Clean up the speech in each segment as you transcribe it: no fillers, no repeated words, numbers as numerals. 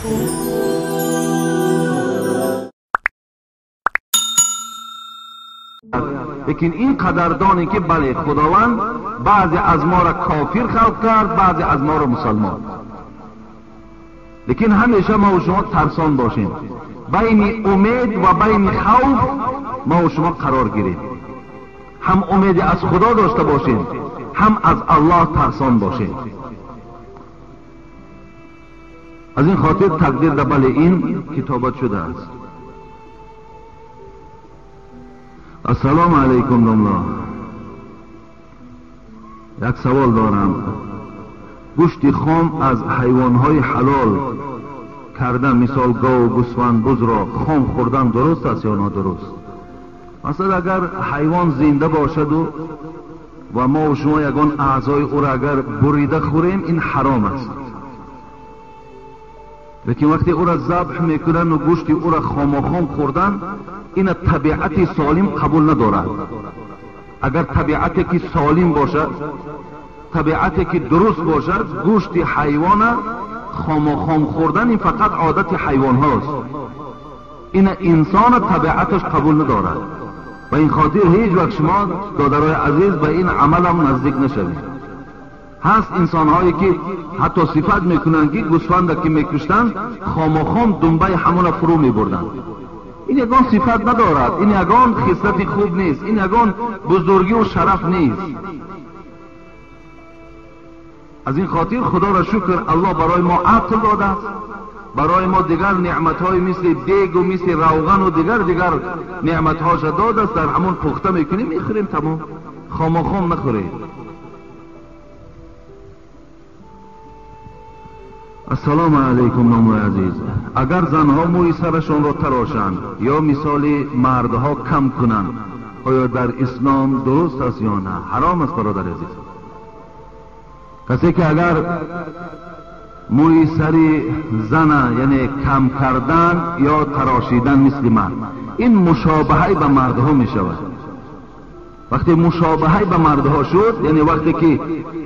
Лекин ин қадрдоне ки бале Худованд баъзе аз моро кофир халқ кард, баъзе аз моро мусалмон. Лекин ҳамеша мо ва шумо тарсон бошем. Байни умед ва байни хавф мо ва шумо қарор гирем. Ҳам умеди аз Худо дошта бошем, ҳам аз Аллоҳ тарсон бошем. Аз ин хотир тақдир дар бале ин китобат шудааст. Ассалому алайкум домла. Як савол дорам. Гӯшти хом аз ҳайвонҳои ҳалол кардан, мисол гов, гӯсфанд, бузро хом хӯрдан дуруст аст ё нодуруст? Масалан агар ҳайвон зинда бошаду ва мо ва шумо ягон аъзои ӯро агар бурида хӯрем, ин ҳаром аст. Лекин вақте ӯро забҳ мекунанд ва гӯшти ӯро хомохом хӯрдан, ина табиати солим қабул надорад. Агар табиате ки солим бошад, табиате ки дуруст бошад, гӯшти ҳайвона хомохом хӯрдан ин фақат одати ҳайвонҳост. Ина инсона табиаташ қабул надорад. Ба ин хотир ҳеҷ вақт шумо додарои азиз ба ин амалам наздик нашавед. Ҳаст инсонҳое ки ҳатто сифат мекунанд ки гӯсфанда ки мекуштанд, хомохом думбаи ҳамона фурӯ мебурданд. Ин ягон сифат надорад, ин ягон хислати хуб нест, ин ягон бузургиву шараф нест. Аз ин хотир Худоро шукр, Аллоҳ барои мо ақл додааст, барои мо дигар неъматҳои мисли дегу мисли равғану дигар неъматҳоша додааст. Дар ҳамон пухта мекунем, мехӯрем, тамом. Хомохом нахӯред. Ассалому алайкум номои азиз. Агар занҳо мӯи сарашонро тарошанд ё мисоли мардҳо кам кунанд, оё дар ислом дуруст аст ё на? Ҳаром аст бародари азиз. Касе ки агар мӯи сари зана, яъне кам кардан ё тарошидан мисли мард, ин мушобаҳаи ба мардҳо мешавад. Вақте мушобаҳаи ба мардҳо шуд, яъне вақте ки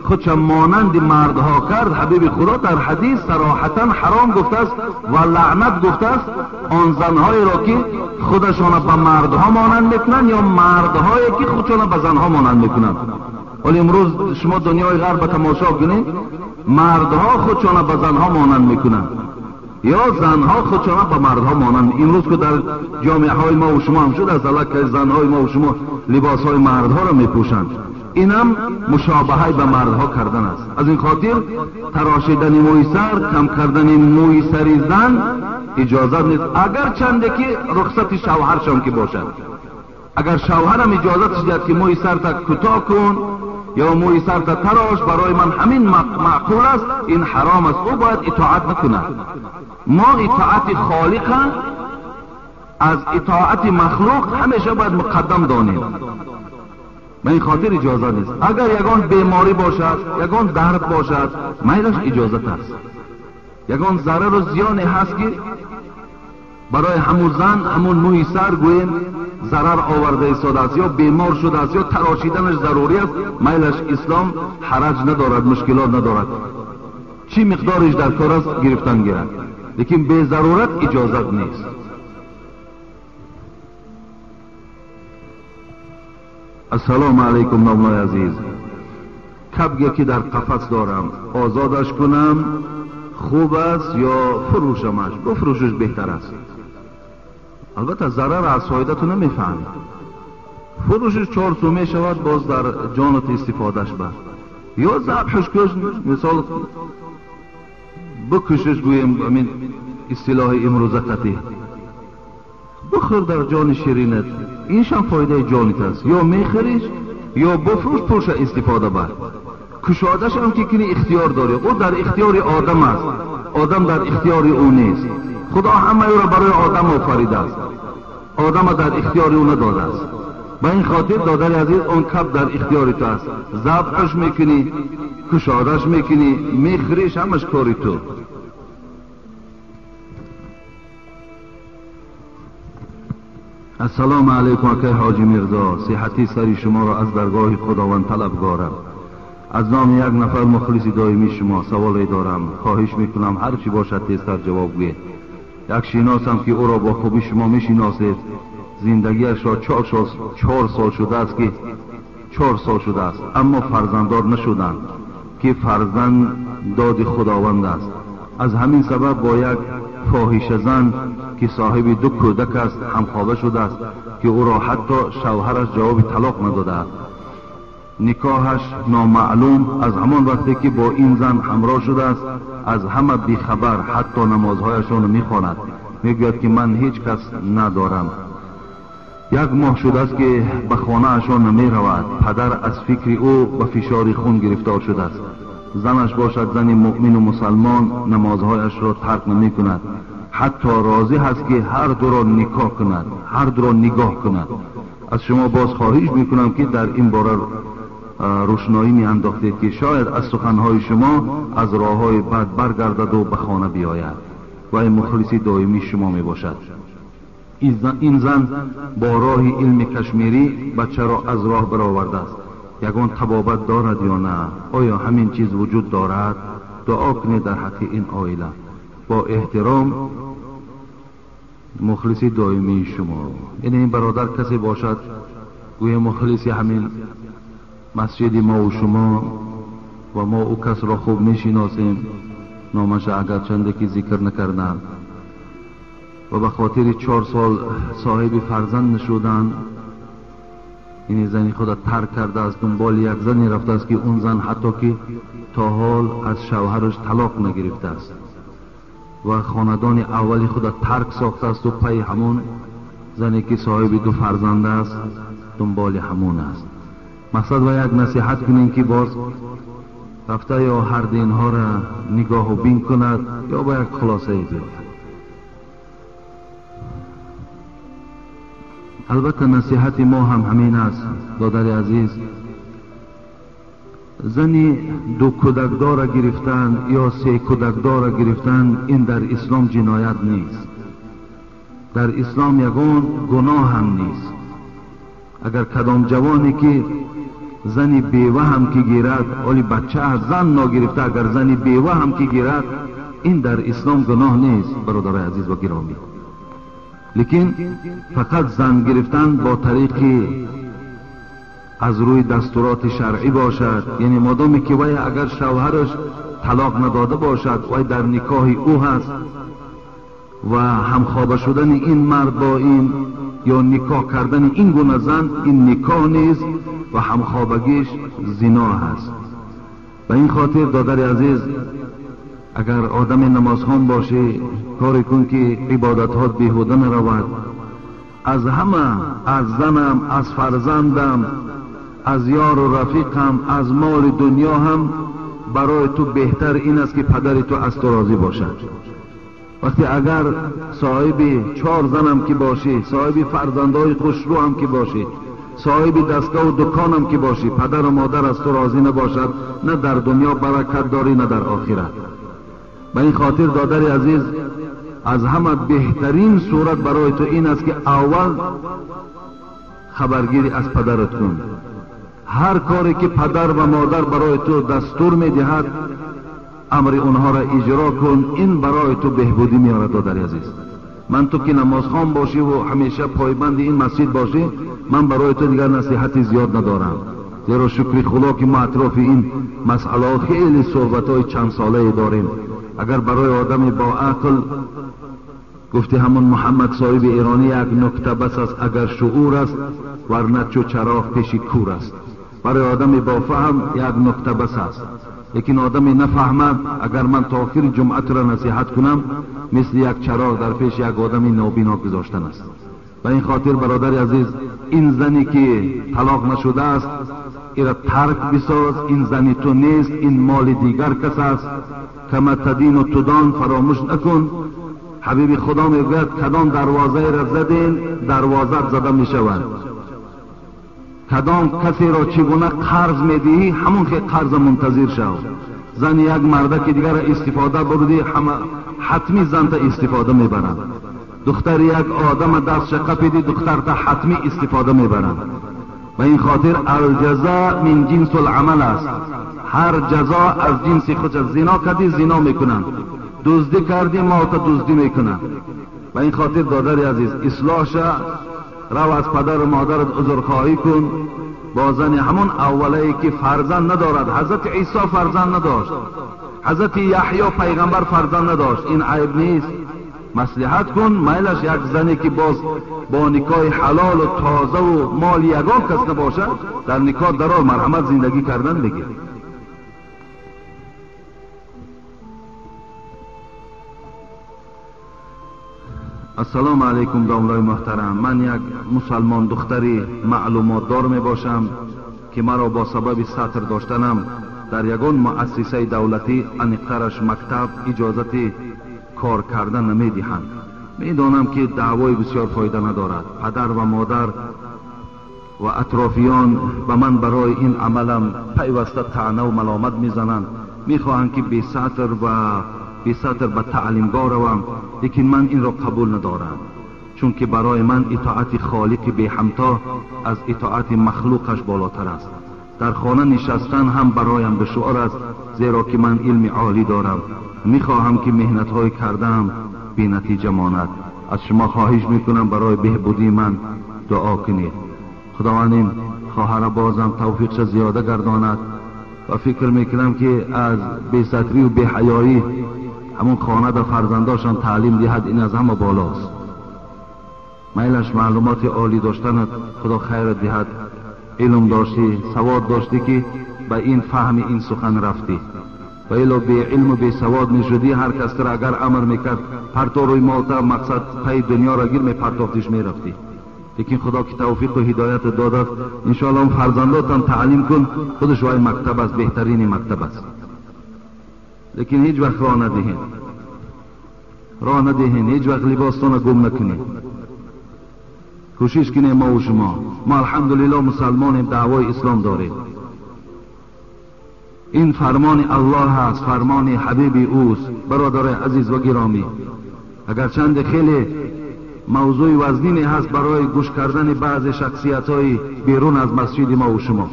худша монанди мардҳо кард, ҳабиби Худо дар ҳадис сароҳатан ҳаром гуфтааст ва лаънат гуфтааст он занҳоеро ки худашона ба мардҳо монанд мекунанд ё мардҳое ки худшона ба занҳо монанд мекунанд. Вале имрӯз шумо дунёи ғарб ба тамошо кунед, мардҳо худшона ба занҳо монанд мекунанд ё занҳо худшона ба мардҳо монанд. Имрӯз ки дар ҷомеаҳои мо ва шумо ҳам шуд, аз аллакай занҳои мо ва шумо либосҳои мардҳоро мепӯшанд. Инам мушобаҳаи ба мардҳо кардан аст. Аз ин хотир тарошидани мӯи сар, кам кардани мӯи сари зан иҷозат нест, агар чанде ки рухсати шавҳаршон ки бошад. Агар шавҳарам иҷозатш диҳад ки мӯи сарта кӯтоҳ кун ё мӯи сарта тарош, барои ман ҳамин маъқул аст, ин ҳаром аст, ӯ бояд итоат накунад. Мо итоати холиқа аз итоати махлуқ ҳамеша бояд муқаддам донем. Ба ин хотир иҷозат нест. Агар ягон беморӣ бошад, ягон дард бошад, майлаш иҷозат аст. Ягон зарару зиёне ҳаст ки барои ҳамун зан ҳамун мӯи сар гӯем зарар оварда истодааст ё бемор шудааст ё тарошиданаш зарурӣ аст, майлаш ислом ҳараҷ надорад, мушкилот надорад. Чӣ миқдориш дар кор аст гирифтан гирад, лекин безарурат иҷозат нест. Ассалому алайкум номлои азиз. Кабге ки дар қафас дорам, озодаш кунам хуб аст ё фурӯшамаш? Бифурӯшиш беҳтар аст. Албатта зарар аз фоидату намефаҳмед. Фурӯшиш 4 сум мешавад, боз дар ҷонат истифодаш бар. Ё забҳш куш, мисол бикушиш, гӯем амин истилоҳи имрӯза қатӣ. Бихӯр дар ҷони ширинат, иншам фоидаи ҷонит аст. Ё мехӯриш, ё бифурӯш, пулша истифода бар. Кушодашам ки кини ихтиёр дорӣ, ӯ дар ихтиёри одам аст, одам дар ихтиёри ӯ нест. Худо ҳамаи ӯро барои одам офаридааст, одама дар ихтиёри ӯ надодааст. Ба ин хотир додари азиз, он каб дар ихтиёри ту аст. Забҳаш мекунӣ, кушодаш мекунӣ, мехӯриш, ҳамаш кори ту. Ассалому алайкум акай Ҳоҷи Мирзо, сиҳати сари шуморо аз даргоҳи Худованд талабгорам. Аз номи як нафар мухлиси доимии шумо саволе дорам. Хоҳиш мекунам ҳар чӣ бошад тезтар ҷавоб гӯед. Як шиносам ки ӯро бо хубӣ шумо мешиносед, зиндагиашро 4 сол шудааст ки 4 сол шудааст, аммо фарзанддор нашуданд, ки фарзанд доди Худованд аст. Аз ҳамин сабаб бо як фоҳишазан ки соҳиби 2 кӯдак аст ҳамхоба шудааст, ки ӯро ҳатто шавҳараш ҷавоби талоқ надодааст. Никоҳаш номаълум аз ҳамон вақте ки бо ин зан ҳамроҳ шудааст аз ҳама бихабар, ҳатто намозҳояшонро мехонад. Мегӯяд ки ман ҳеҷ кас надорам. 1 моҳ шудааст ки ба хонаашон намеравад. Падар аз фикри ӯ ба фишори хун гирифтор шудааст. Занаш бошад зани муъмину мусалмон, намозҳояшро тарк намекунад. Ҳатто розӣ ҳаст ки ҳар дуро никоҳ кунад, ҳар дуро нигоҳ кунад. Аз шумо боз хоҳиш мекунам ки дар ин бора рӯшноӣ меандохтед, ки шояд аз суханҳои шумо аз роҳҳои бад баргардаду ба хона биёяд ва ин мухлиси доимии шумо мебошад. Ин зан бо роҳи илми кашмирӣ бачаро аз роҳ баровардааст. Ягон табобат дорад ё на? Оё ҳамин чиз вуҷуд дорад? Дуо кунед дар ҳаққи ин оила. Бо эҳтиром, мухлиси доимии шумо. Яъне ин бародар касе бошад, гӯё мухлиси ҳамин масҷиди мо ва шумо, ва мо ӯ касро хуб мешиносем, номаша агарчанде ки зикр накардам, ва ба хотири 4 сол соҳиби фарзанд нашудан, ин зани худа тарк кардааст, дунболи як зане рафтааст ки он зан ҳатто ки то ҳол аз шавҳараш талоқ нагирифтааст ва хонадони аввали худа тарк сохтааст ва пайи ҳамон зане ки соҳиби 2 фарзанд аст дунболи ҳамон аст. Мақсад ва як насиҳат кунем ки боз рафта ё ҳар динҳоро нигоҳу бин кунад ё ба як хулосае биёяд. Албатта насиҳати мо ҳам ҳамин аст, додари азиз. Зани 2 кӯдакдора гирифтан ё 3 кӯдакдора гирифтан ин дар ислом ҷиноят нест. Дар ислом ягон гуноҳ ҳам нест. Агар кадом ҷавоне ки зани бева ҳам ки гирад, оли бача аз зан ногирифта, агар зани бева ҳам ки гирад, ин дар ислом гуноҳ нест, бародарои азиз ва гиромӣ. Лекин фақат зан гирифтан бо тариқи аз рӯи дастуроти шаръӣ бошад, яъне модоме ки вай агар шавҳараш талоқ надода бошад, вай дар никоҳи ӯ ҳаст ва ҳамхоба шудани ин мард бо ин ё никоҳ кардани ин гуна зан, ин никоҳ нест ва ҳамхобагиш зино ҳаст. Ба ин хотир додари азиз, агар одами намозхон бошӣ, коре кун ки ибодатҳот беҳуда наравад. Аз ҳама, аз занам, аз фарзандам, аз ёру рафиқам, аз моли дунё ҳам барои ту беҳтар ин аст ки падари ту аз ту розӣ бошад. Вақте агар соҳиби 4 занам ки бошӣ, соҳиби фарзандҳои хушрӯ ҳам ки бошӣ, соҳиби дастгоҳу дуконам ки бошӣ, падару модар аз ту розӣ набошад, на дар дунё баракат дорӣ, на дар охират. Ба ин хотир додари азиз, аз ҳама беҳтарин сурат барои ту ин аст ки аввал хабаргирӣ аз падарат кун. Ҳар коре ки падар ва модар барои ту дастур медиҳад, амри онҳоро иҷро кун. Ин барои ту беҳбудӣ меорад, додари азиз. Ман ту ки намозхон бошӣ ва ҳамеша пойбанди ин масҷид бошӣ, ман барои ту дигар насиҳати зиёд надорам, зеро шукри Худо ки мо атрофи ин масъалаҳо хеле суҳбатҳои чандсолае дорем. Агар барои одами бо ақл гуфти ҳамон Муҳаммад соҳиби эронӣ як нукта бас аст, агар шуур аст, варна чу чароғ пеши кур аст. Барои одами бо фаҳм як нукта бас аст, лекин одаме нафаҳмад, агар ман то охири ҷумъа туро насиҳат кунам, мисли як чароғ дар пеши як одами нобино гузоштан аст. Ба ин хотир бародари азиз, ин зане ки талоқ нашудааст, ира тарк бисоз. Ин зани ту нест, ин моли дигар кас аст. Кама тадину тудон, фаромӯш накун. Ҳабиби Худо мегӯяд кадом дарвозаеро задем, дарвозат зада мешавад. Кадом касеро чӣ гуна қарз медиҳӣ, ҳамон хел қарза мунтазир шав. Зани як мардаки дигарро истифода бурдӣ, ҳама ҳатмӣ занта истифода мебаранд. Духтари як одама дастша қапидӣ, духтарта ҳатмӣ истифода мебаранд. به این خاطر الجزا من جنس العمل است. هر جزا از جنس خود است. زنا کردی زنا میکنن، دزدی کردی ما تا دزدی میکنن. به این خاطر دادر عزیز اصلاح شه، رو از پدر و مادرت عذرخواهی کن. با زن همون اولی که فرزند ندارد، حضرت عیسی فرزند نداشت، حضرت یحیی پیغمبر فرزند نداشت، این عیب نیست. مصلحت کن، میلش یک زنی که باز با نکاح حلال و تازه و مال یگان کس نباشد در نکاح درار مرحمت زندگی کردن بگیر. السلام علیکم داملای محترم، من یک مسلمان دختری معلومات دار می باشم که مرا با سبب سطر داشتنم در یگان مؤسسه دولتی انقترش مکتب اجازت کار کردن نمی دهند. می دانم که دعوای بسیار فایده ندارد. پدر و مادر و اطرافیان به من برای این عملم پیوسته طعنه و ملامت میزنند. میخواهند که بی سطر و بی سطر به تعلیمگاه روم، لیکن من این را قبول ندارم، چون که برای من اطاعت خالق بی همتا از اطاعت مخلوقش بالاتر است. در خانه نشستن هم برایم دشوار است، زیرا که من علم عالی دارم. میخواهم که مهنت‌های کردم بی نتیجه ماند. از شما خواهش میکنم برای بهبودی من دعا کنید. خداوند این خواهر بازم توفیقش زیاده گرداند و فکر میکنم که از بی ستری و بی حیایی همون خانه در فرزنداشان تعلیم دهد، این از همه بالاست. میلش معلومات عالی داشتنت خدا خیر دهد. علم داشتی، سواد داشتی که به این فهم این سخن رفتی، و الا بی علم و بی سواد میشدی هر کس را اگر امر میکرد پرتو روی مالتا مقصد پی دنیا را گیر میپرتافتیش میرفتی. لیکن خدا که توفیق و هدایت داد است، انشاءالله اون فرزنداتم تعلیم کن، خودش وای مکتب است، بهترین مکتب است. لیکن هیچ وقت راه ندهین، راه ندهین، هیچ وقت لباستان گم نکنین. کوشش کنیم ما و شما، ما الحمدلله مسلمانیم، دعوای اسلام داریم. این فرمان الله است، فرمان حبیب اوست. برادر عزیز و گرامی، اگرچند خیلی موضوع وزنینی هست برای گوش کردن بعض شخصیت های بیرون از مسجد ما و شما،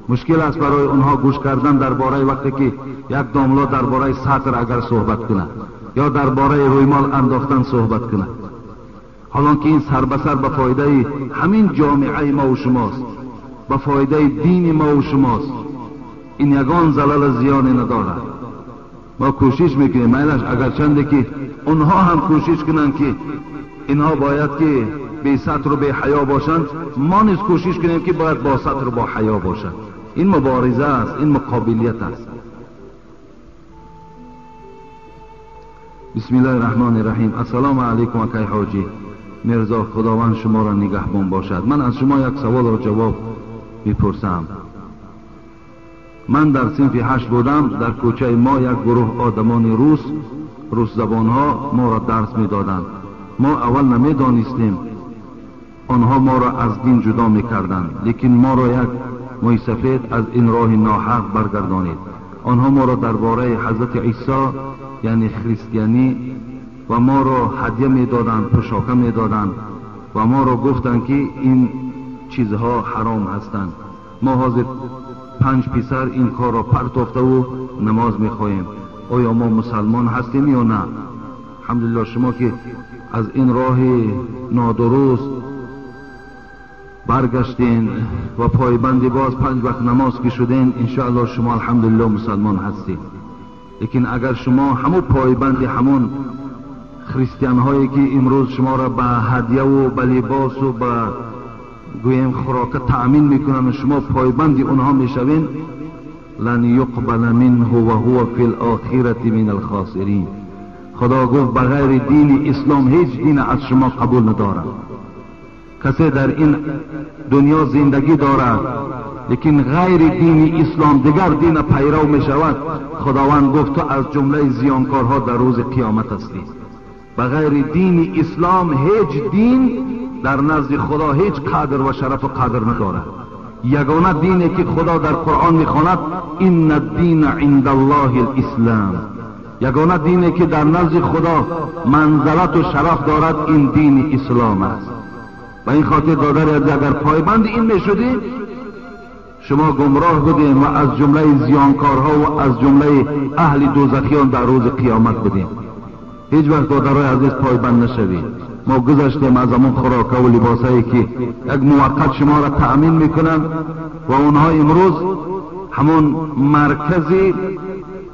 مشکل است برای آنها گوش کردن درباره وقتی که یک داملا درباره سطر اگر صحبت کند یا درباره رویمال انداختن صحبت کند، حالان که این سر به سر به فایده همین جامعه ما و شماست، به فایده دین ما و شماست. این یگان زلل زیانی ندارد. ما کوشش میکنیم، میلش اگرچنده که اونها هم کوشش کنند که اینها باید که بی ستر و بی حیا باشند، ما نیز کوشش کنیم که باید با ستر و با حیا باشند. این مبارزه است، این مقابلیت است. بسم الله الرحمن الرحیم. السلام علیکم اکای حاجی میرزا، خداوند شما را نگهبان باشد. من از شما یک سوال را جواب میپرسم. من در صنف 8 بودم، در کوچه ما یک گروه آدمان روس زبان ها ما را درس میدادند. ما اول نمیدانستیم آنها ما را از دین جدا میکردند، لیکن ما را یک موی سفید از این راه ناحق برگردانید. آنها ما را درباره حضرت عیسی یعنی خریستیانی و ما را هدیه میدادند، پوشاکه میدادند و ما را گفتند که این چیزها حرام هستند. ما حاضر 5 پسر این کار را پرتافته و نماز میخواهیم. آیا ما مسلمان هستیم یا نه؟ الحمدلله شما که از این راه نادرست برگشتین و پایبندی باز 5 وقت نماز که شدین، انشاءالله شما الحمدلله مسلمان هستین. لیکن اگر شما همون پایبند همون خریستیان هایی که امروز شما را به هدیه و به لباس و به گویم خوراک تأمین میکنن و شما پایبند اونها میشوین، لن یقبل منه و هو فی الاخرة من الخاسرین. خدا گفت بغیر دین اسلام هیچ دین از شما قبول ندارم. کسی در این دنیا زندگی دارد لیکن غیر دین اسلام دیگر دین پیرو می شود، خداوند گفت تو از جمله زیانکارها در روز قیامت هستی. بغیر دین اسلام هیچ دین در نزد خدا هیچ قدر و شرف و قدر ندارد. یگانه دینی که خدا در قرآن میخواند ان الدین عند الله الاسلام، یگانه دینی که در نزد خدا منزلت و شرف دارد این دین اسلام است. Ба ин хотир додари азиз, агар пойбанди ин мешудӣ, шумо гумроҳ будем ва аз ҷумлаи зиёнкорҳо ва аз ҷумлаи аҳли дӯзахиён дар рӯзи қиёмат будем. Ҳеҷ вақт додарои азиз пойбанд нашавед. Мо гузаштем аз ҳамон хӯрокаву либосае ки як муваққат шуморо таъмин мекунанд ва онҳо имрӯз ҳамон маркази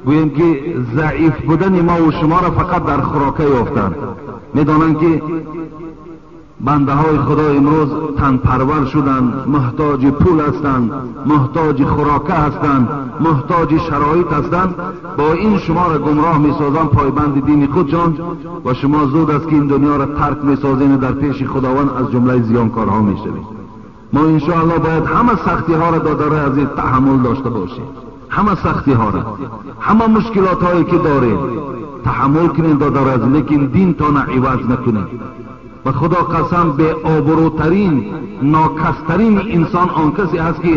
гӯем ки заиф будани мо ва шуморо фақат дар хӯрока ёфтанд. Медонанд ки бандаҳои Худо имрӯз танпарвар шуданд, муҳтоҷи пул ҳастанд, муҳтоҷи хӯрока ҳастанд, муҳтоҷи шароит ҳастанд. Бо ин шуморо гумроҳ месозанд пойбанди дини худшон ва шумо зуд аст ки ин дунёро тарк месозед ва дар пеши Худованд аз ҷумлаи зиёнкорҳо мешавед. Мо иншоаллоҳ бояд ҳама сахтиҳоро додарои азиз таҳаммул дошта бошем, ҳама сахтиҳоро, ҳама мушкилотҳое ки дорем таҳаммул кунем додарои азиз, лекин динтона иваз накунем. Ба Худо қасам, беобрӯтарин, нокастарин инсон он касе аст ки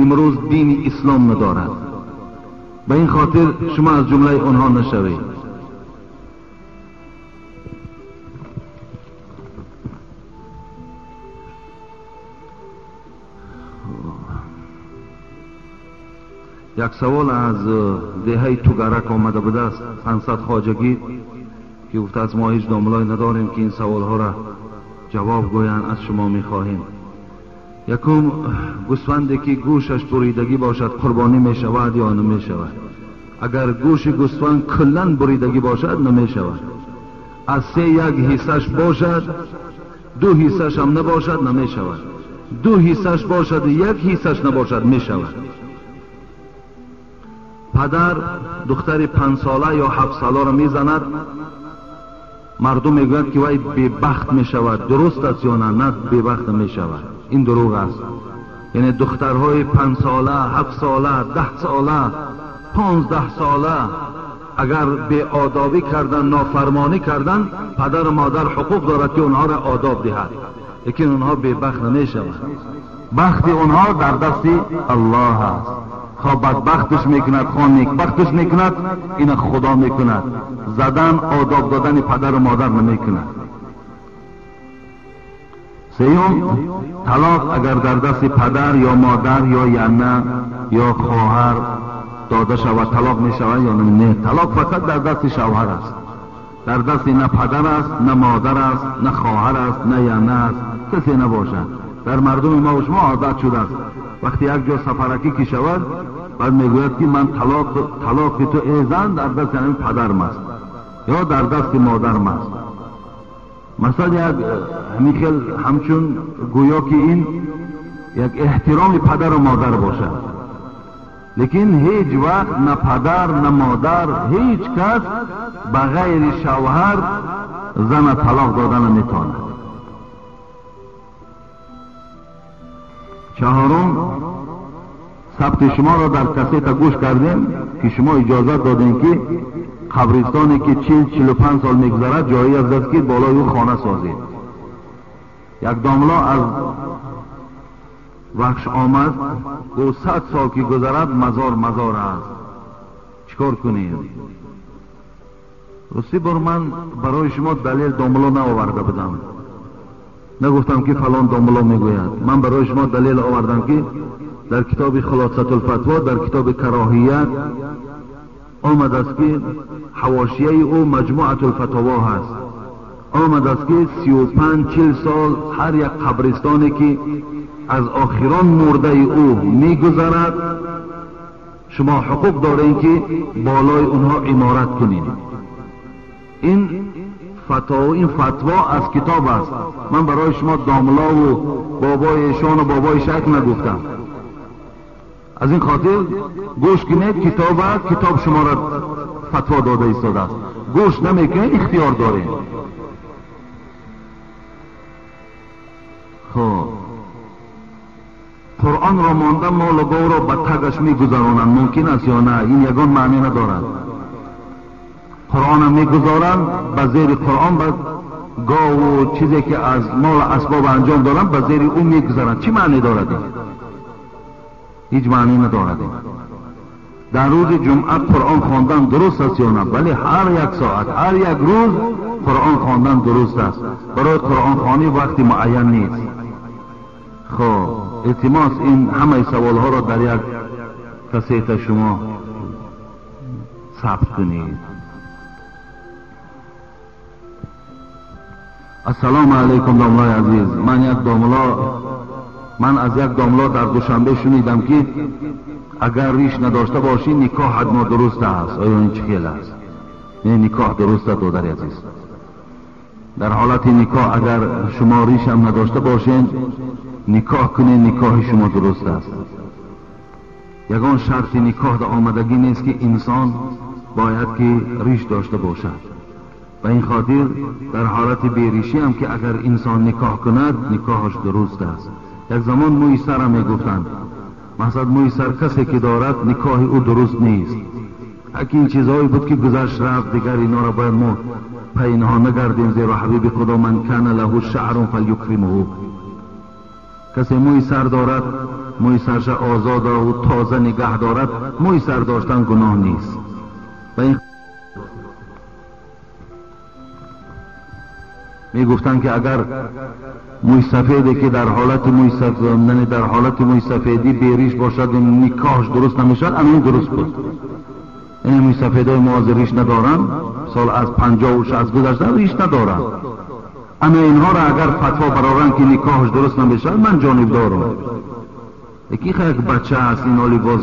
имрӯз дини ислом надорад. Ба ин хотир шумо аз ҷумлаи онҳо нашавед. Як савол аз деҳаи Тугарак омада будааст, 500 хоҷагӣ, ки гуфтааст мо ҳеҷ домлой надорем ки ин саволҳоро ҷавоб гӯянд, аз шумо мехоҳем. Якум, гӯсфанде ки гӯшаш буридагӣ бошад қурбонӣ мешавад ё намешавад? Агар гӯши гӯсфанд куллан буридагӣ бошад намешавад. Аз се як ҳиссаш бошад, ду ҳиссаш ҳам набошад намешавад. Ду ҳиссаш бошад, як ҳиссаш набошад мешавад. Падар духтари 5 сола ё 7 соларо мезанад, мардум мегӯянд ки вай бебахт мешавад. Дуруст аст ё на? На, бебахт намешавад, ин дурӯғ аст. Яъне духтарҳои 5 сола, 7 сола, 10 сола, 15 сола агар беодобӣ кардан, нофармонӣ кардан, падару модар ҳуқуқ дорад ки онҳоро одоб диҳад, лекин онҳо бебахт намешаванд. Бахти онҳо дар дасти Аллоҳ аст. Хоҳ бадбахташ мекунад, хоҳ некбахташ мекунад, ина Худо мекунад. Задан, одоб додани падару модар намекунад. Сеюм, талоқ агар дар дасти падар ё модар ё яна ё хоҳар дода шавад, талоқ мешавад ё не? Талоқ фақат дар дасти шавҳар аст, дар дасти на падар аст, на модар аст, на хоҳар аст, на яна аст, касе набошад. Дар мардуми мо шумо одат шудааст, вақте як ҷо сафаракӣ ки шавад, баъд мегӯяд ки ман талоқ, талоқи ту эй зан дар дасти ҳамин падарам аст ё дар дасти модарам аст. Масалан, як ҳамин хел ҳамчун гӯё ки ин як эҳтироми падару модар бошад, лекин ҳеҷ вақт на падар, на модар, ҳеҷ кас ба ғайри шавҳар зана талоқ дода наметавонад. Чаҳорум, сабти шуморо дар кассета гӯш кардем ки шумо иҷозат додем ки қабристоне ки 40-45 сол мегузарад, ҷоиз аст ки болои ӯ хона созед. Як домло аз Вахш омад, гуфт 100 сол ки гузарад, мазор мазор аст, чӣ кор кунем? Ростӣ бор ман барои шумо далел домло наоварда будам, нагуфтам ки фалон домло мегӯяд. Ман барои шумо далел овардам ки дар китоби Хулосатулфатво, дар китоби Кароҳият омадааст ки ҳавошияи ӯ Маҷмӯатулфатово ҳаст, омадааст ки 35-40 сол ҳар як қабристоне ки аз охирон мурдаи ӯ мегузарад, шумо ҳуқуқ доред ки болои онҳо иморат кунед. Ин фатво, ин фатво аз китоб аст. Ман барои шумо домлову бобои эшону бобои шайх нагуфтам. Аз ин хотир гӯш кунед китоба, китоб шуморо фатво дода истодааст. Гӯш намекунед, ихтиёр доред. Хоб, Қуръонро монда молу говро ба тагаш мегузаронанд, мумкин аст ё на? Ин ягон маъне надорад. Қуръонам мегузоранд ба зери Қуръон, ба гову чизе ки аз молу асбоб анҷом доранд, ба зери ӯ мегузаранд. Чӣ маъне дорад ин? Ҳеҷ маъне надорад ин. Дар рӯзи ҷумъа Қуръон хондан дуруст аст ё на? Бале, ҳар як соат, ҳар як рӯз Қуръон хондан дуруст аст. Барои қуръонхонӣ вақти муайян нест. Хуб, илтимос, ин ҳамаи саволҳоро дар як касета шумо сабт кунед. Ассалому алайкум, домлаи азиз. Ман аз як домло дар Душанбе шунидам, ки агар риш надошта бошӣ, никоҳат нодуруст аст. Оё ин чӣ хел аст? Не, никоҳ дуруст аст, додари азиз. Дар ҳолати никоҳ агар шумо ришам надошта бошед, никоҳ кунед, никоҳи шумо дуруст аст. Ягон шарти никоҳ дар омадагӣ нест, ки инсон бояд ки риш дошта бошад. Ба ин хотир дар ҳолати беришӣ ҳам ки агар инсон никоҳ кунад, никоҳаш дуруст аст. Як замон мӯи сара мегуфтанд, мақсад мӯи сар касе ки дорад, никоҳи ӯ дуруст нест. Аки ин чизҳое буд, ки гузашт, рафт, дигар инҳоро бояд мо пай инҳо нагардем, зеро ҳабиби худо: «Ман кана лаҳу шаърун фалюкримҳу». Касе мӯи сар дорад, мӯи сарша озодаву тоза нигаҳ дорад. Мӯи сар доштан гуноҳ нест. Ба ин мегуфтанд, ки агар мӯйсафеде ки дар ҳолати мӯйсаф, дар ҳолати мӯйсафедӣ бериш бошад, никоҳш дуруст намешавад. Ана ин дуруст буд. Ин мӯйсафедои мо ҳозир риш надоранд, сол аз 50-60 гузашта риш надоранд. Ана инҳоро агар фатво бароранд, ки никоҳш дуруст намешавад, ман ҷонибдорам. Лекин як бача аст, ин оли боз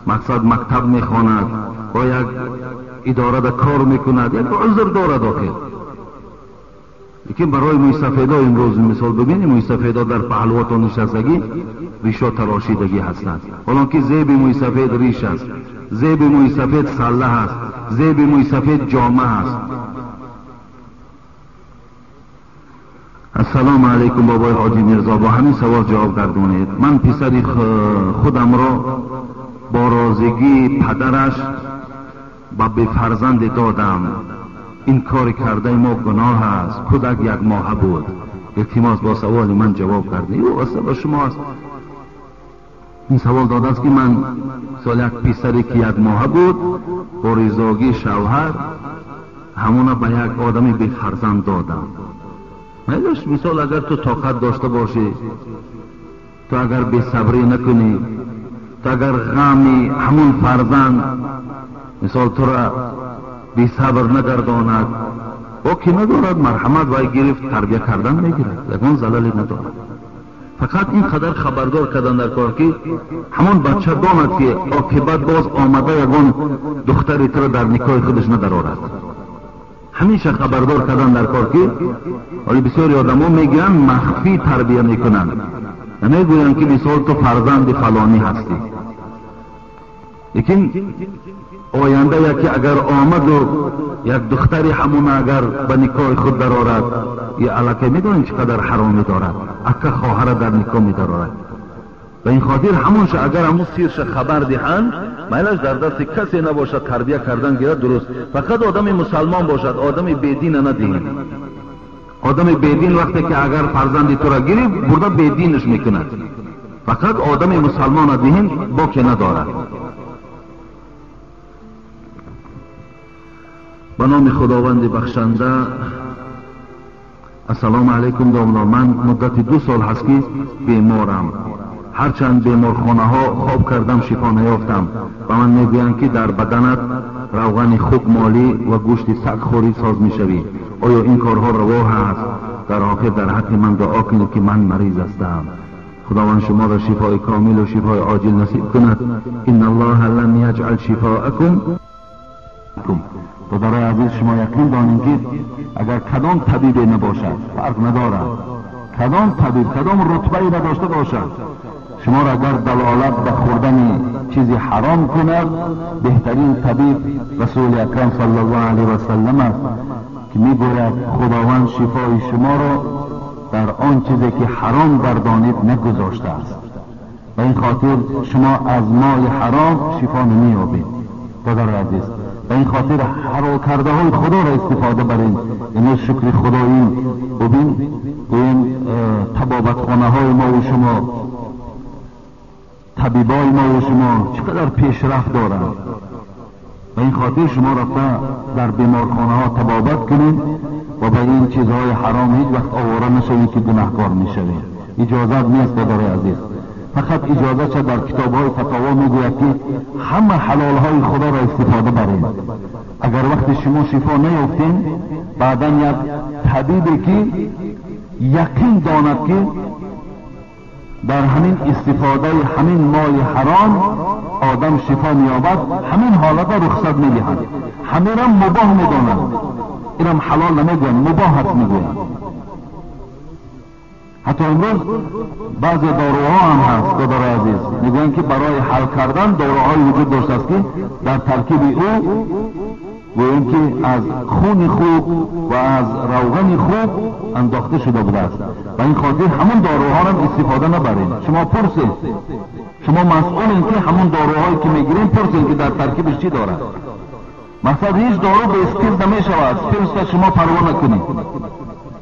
мақсад мактаб мехонад, бо як идорада кор мекунад, як узр дорад охир. Лекин барои мӯйсафедо имрӯз мисол бибинем, мӯйсафедо дар паҳлувото нишастагӣ, ришо тарошидагӣ ҳастанд, ҳолон ки зеби мӯйсафед риш аст, зеби мӯйсафед салла аст, зеби мӯйсафед ҷома аст. Ассалому алайкум, бобои ҳоҷи Мирзо, бо ҳамин савол ҷавоб гардонед. Ман писари худамро бо розигии падараш ба бефарзанде додам. Ин кори кардаи мо гуноҳ аст? Кӯдак якмоҳа буд. Илтимос, бо саволи ман ҷавоб гардед. Ӯ васта ба шумо аст. Ин савол додааст, ки ман сол як писаре, ки якмоҳа буд, бо ризогии шавҳар ҳамона ба як одами бефарзанд додам. Майлаш, мисол, агар ту тоқат дошта бошӣ, ту агар бесабрӣ накунӣ, ту агар ғами ҳамон фарзанд, мисол, тура бесабр нагардонад, боки надорад. Марҳамат, вай гирифт, тарбия кардан мегирад, ягон залале надорад. Фақат ин қадар хабардор кардан дар кор, ки ҳамон бача донад, ки оқибат боз омада ягон духтари тура дар никоҳи худаш надарорад. Ҳамеша хабардор кардан дар кор, ки ҳоли бисёри одамо мегӯянд, махфӣ тарбия мекунанд, намегӯянд, ки мисол ту фарзанди фалонӣ ҳастӣ. Лекин оянда яке агар омаду як духтари ҳамона агар ба никоҳи худ дарорад, я аллакай медонем, чӣ қадар ҳаромӣ дорад, ака хоҳара дар никоҳ медарорад. Ба ин хотир ҳамонша агар ҳамон сирша хабар диҳанд, майлаш, дар дасти касе набошад, тарбия кардан гирад, дуруст. Фақат одами мусалмон бошад, одами бедина надиҳем. Одами бедин вақте ки агар фарзанди тура гирифт, бурда бединаш мекунад. Фақат одами мусалмона диҳем, боке надорад. Ба номи Худованди бахшанда. Ассалому алайкум, домло. Ман муддати 2 сол ҳаст, ки беморам. Ҳарчанд беморхонаҳо хоб кардам, шифо наёфтам. Ба ман мегӯянд, ки дар баданат равғани хук молӣ ва гӯшти саг хӯрӣ, соз мешавӣ. Оё ин корҳо раво ҳаст? Дар охир дар ҳаққи ман дуо кунед, ки ман мариз ҳастам. Худованд шуморо шифои комилу шифои оҷил насиб кунад. Инна Аллоҳа лам яҷъал шифоакум. Додарои азиз, шумо яқин донем, ки агар кадом табибе набошад, фарқ надорад, кадом табиб, кадом рутбае надошта бошад, шуморо агар далолат ба хӯрдани чизи ҳаром кунад, беҳтарин табиб Расули Акрам саллаллоҳу алайҳи васаллам аст, ки мегӯяд: «Худованд шифои шуморо дар он чизе, ки ҳаром гардонид, нагузоштааст». Ба ин хотир шумо аз моли ҳаром шифо намеёбед, додари азиз. Ба ин хотир ҳалол кардаҳои Худоро истифода барем. Имрӯз, шукри Худоӣ, бубин, гӯем, табобатхонаҳои мову шумо. Табибои мо ва шумо чӣ қадар пешрафт доранд. Ба ин хотир шумо рафта дар беморхонаҳо табобат кунед ва ба ин чизҳои ҳаром ҳеҷ вақт овора нашавед ки гунаҳкор мешавед. Иҷозат нест, бародари азиз. Фақат иҷозатша дар китобҳои фатово мегӯяд ки ҳама ҳалолҳои худоро истифода баред. Агар вақти шумо шифо наёфтем, баъдан як табибе ки яқин донад ки дар ҳамин истифодаи ҳамин моли ҳаром одам шифо меёбад, ҳамин ҳолата рухсат медиҳад. Ҳаминам мубоҳ медонад, инам ҳалол намегӯянд, мубоҳ аст мегӯянд. Ҳатто имрӯз баъзе доруҳо ҳам ҳаст, додари азиз, мегӯянд ки барои ҳал кардан доруҳое вуҷуд доштааст ки дар таркиби ӯ гӯем ки аз хуни хук ва аз равғани хук андохта шуда будааст. Ба ин хотир ҳамон доруҳоро истифода набарем. Шумо пурсед, шумо масъулем ки ҳамон доруҳое ки мегирем пурсед ки дар таркибаш чӣ дорад. Мақсад ҳеҷ дору бе спирт намешавад, спиртро шумо парво накунед.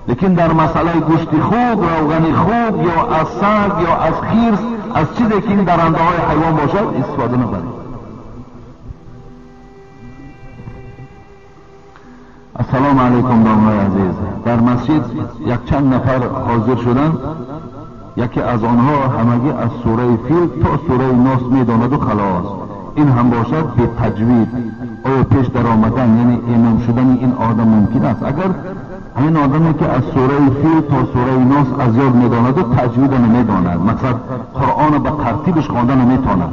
Лекин дар масъалаи гӯшти хук, равғани хук ё аз саг ё аз хирс, аз чизе ки ин дарандаҳои ҳайвон бошад истифода набаред. Ассалому алайкум домлаи азиз. Дар масҷид якчанд нафар ҳозир шуданд. Яке аз онҳо ҳамагӣ аз сураи Фил то сураи Нос медонаду халос. Ин ҳам бошад бетаҷвид. Оё пеш даромадан, яъне имом шудани ин одам мумкин аст? Агар ҳамин одаме ки аз сураи Фил то сураи Нос аз ёд медонаду таҷвида намедонад, мақсад Қуръонро ба тартибаш хонда наметавонад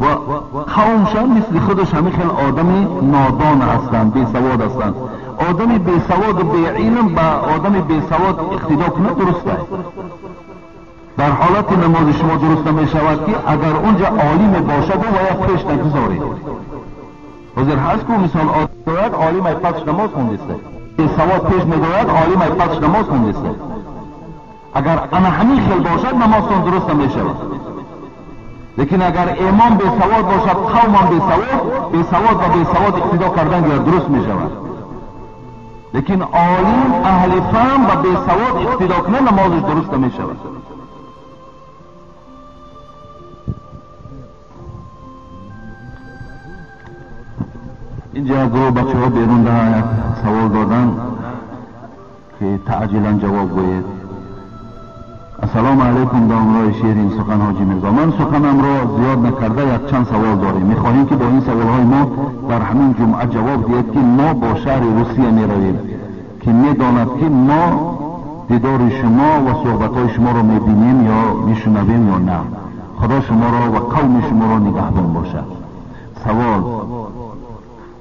ва қавмша мисли худаш ҳамин хел одами нодон ҳастанд, бесавод ҳастанд. Одами бесаводу беилм ба одами бесавод иқтидо кунад дуруст аст. Дар ҳолати намози шумо дуруст намешавад ки агар унҷа олиме бошаду ва я пеш нагузоред. Ҳозир ҳаст ку мисол одояд олим ай пасш намоз хондиста, бесавод пеш медояд олим ай пасш намоз хондиста. Агар ана ҳамин хел бошад намозтон дуруст намешавад. Лекин агар имом бесавод бошад, қавмам бесавод, бесавод ба бесавод иқтидо кардан гӯяд дуруст мешавад. Лекин олим аҳли фаҳм ба бесавод иқтидо кунад намозаш дуруст намешавад. Инҷа як гурӯҳ бачаҳо берун як савол доданд ки таъҷилан ҷавоб гӯед. Ассалому алайкум домлаи ширин сухан ҳоҷи Мирзо. Ман суханамро зиёд накарда якчанд савол дорем. Мехоҳем ки бо ин саволҳои мо дар ҳамин ҷумъа ҷавоб диҳед ки мо бо шаҳри Русия меравем, ки медонад ки мо дидори шумо ва суҳбатҳои шуморо мебинем ё мешунавем ё на. Худо шуморо ва қавми шуморо нигаҳбон бошад. Савол: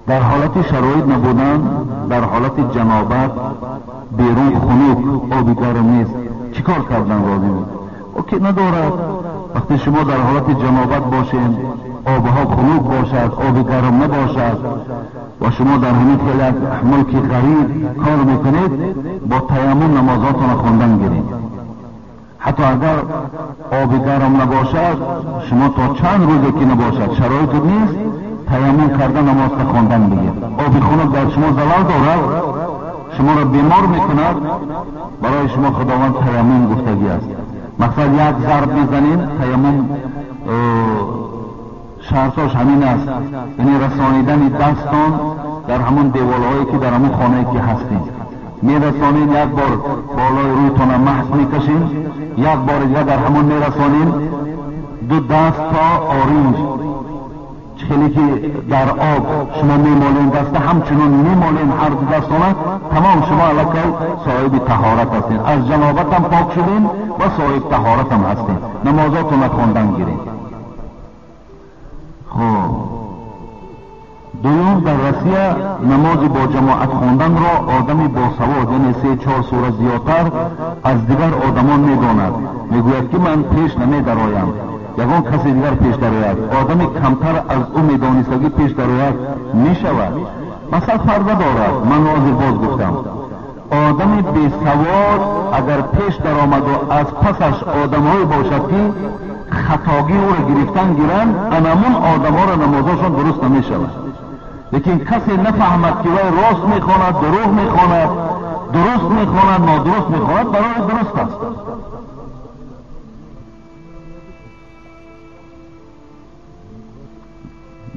дар ҳолати шароит набудан, дар ҳолати ҷанобат, берун хунук, оби гарм нест, чӣ кор кардан лозим? Оке надорад. Вақте шумо дар ҳолати ҷанобат бошед, обҳо хунук бошад, оби гарм набошад ва шумо дар ҳамин хел як мулки ғариб кор мекунед, бо таяммум намозотонро хондан гиред. Ҳатто агар оби гарм набошад, шумо то чанд рӯзе ки набошад, шароиту нест, таяммум карда намозро хондан бигир. Оби хунук дар шумо залал дорад, шуморо бемор мекунад, барои шумо Худованд таяммум гуфтагӣ аст. Мақсад як зарб мезанем, таяммум шартош ҳамин аст, яъне расонидани дастон дар ҳамон деволҳое ки дар ҳамон хонае ки ҳастем. Мерасонем, як бор болои рӯйтона маҳз мекашем, як бор дигар дар ҳамон мерасонем, ду даст то оринҷ хеле ки дар об шумо мемолем даста, ҳамчунон мемолем ҳар ду дастона, тамом шумо аллакай соҳиби таҳорат ҳастед. Аз ҷанобатам пок шудем ва соҳиби таҳоратам ҳастед. Намозотонро хондан гиред. Хуб, дуюм, дар Россия намози бо ҷамоат хонданро одами босавод, яъне 3-4 сура зиёдтар аз дигар одамон медонад. Мегӯяд ки ман пеш намедароям, ягон касе дигар пеш дарояд. Одами камтар аз ӯ медонистагӣ пеш дарояд мешавад. Масал фарқ надорад. Ман ҳозир боз гуфтам, одами бесавод агар пеш даромаду аз пасаш одамҳое бошад ки хатогии ӯро гирифтан гиранд, анамун одамҳоро намозошон дуруст намешавад. Лекин касе нафаҳмад ки вай рост мехонад, дурӯғ мехонад, дуруст мехонад, нодуруст мехонад, барои дуруст аст.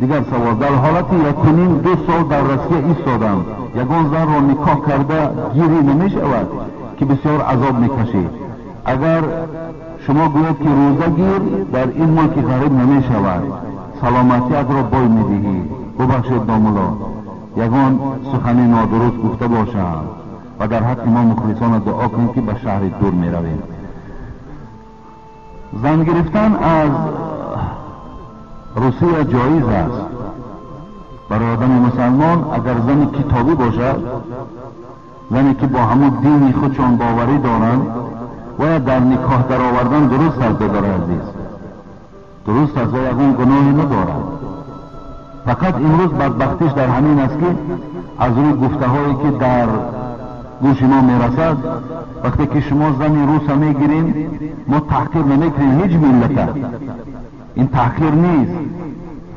Дигар савол: дар ҳолати 1.5-2 сол дар Россия истодам, ягон занро никоҳ карда гирӣ намешавад, ки бисёр азоб мекашӣ. Агар шумо гӯед, ки рӯза гир, дар ин мулки ғариб намешавад, саломатиятро бой медиҳӣ. Бубахшед, домулло, ягон сухани нодуруст гуфта бошам ва дар ҳаққи мо мухлисона дуо кунед, ки ба шаҳри дур меравем. Зан гирифтан аз Русия ҷоиз аст барои одами мусалмон, агар зани китобӣ бошад, зане ки бо ҳамун дини худшон боварӣ доранд, бояд дар никоҳ даровардан дуруст аст. Додари азиз, дуруст аст ва ягон гуноҳе надорад. Фақат имрӯз бадбахтиш дар ҳамин аст, ки аз рӯи гуфтаҳое, ки дар гӯши мо мерасад, вақте ки шумо зани руса мегирем, мо таҳқир намекунем ҳеҷ миллата, ин таҳқир нест,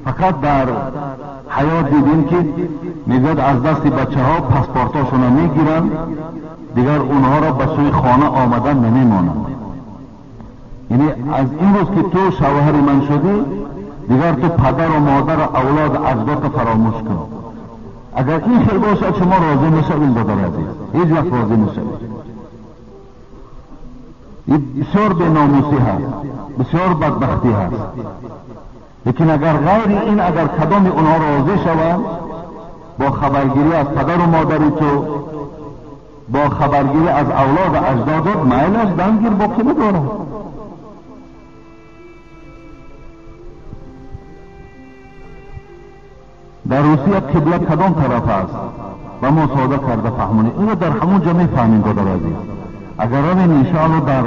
фақат дар ҳаёт дидем, ки мегӯяд, аз дасти бачаҳо паспортҳошонро мегиранд, дигар онҳоро ба сӯи хона омадан намемонанд. Яъне аз имрӯз ки ту шавҳари ман шудӣ, дигар ту падару модару авлоду аҷдодро фаромӯш кун. Агар ин хел бошад, шумо розӣ мешавед? Додари азиз, ҳеҷ вақт розӣ мешавед? Бисёр беномусӣ ҳаст, бисёр бадбахтӣ ҳаст. Лекин агар ғайри ин, агар кадоми онҳо розӣ шаванд, бо хабаргирӣ аз падару модари ту, бо хабаргирӣ аз авлоду аҷдодот, майлаш, зан гир, боқӣ надорад. Дар Русия қибла кадом тараф аст, ба мо сода карда фаҳмонед. Инро дар ҳамон ҷо мефаҳмем, додари азиз. Агар равем, иншоалло, дар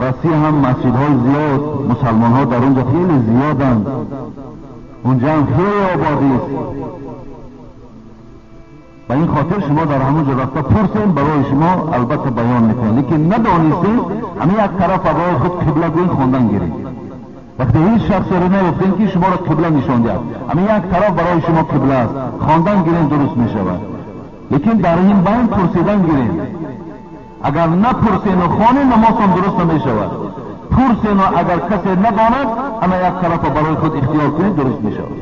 Россия ҳам масҷидҳои зиёд, мусалмонҳо дар он ҷо хеле зиёданд, унҷа ҳам хеле ободист. Ба ин хотир шумо дар ҳамон ҷо рафта пурсем, барои шумо албатта баён мекунем. Лекин надонистем, ҳамин як тараф барои худ қибла гӯин, хондан гиред. Вақте ҳеҷ шахсеро наёфтем, ки шуморо қибла нишон диҳад, ҳамин як тараф барои шумо қибла аст, хондан гирем, дуруст мешавад. Лекин дар ин байн пурсидан гирем. Агар напурсену хонем, намозтон дуруст намешавад. Пурсену агар касе надонад, ана як тарафа барои худ ихтиёр кунед, дуруст мешавад.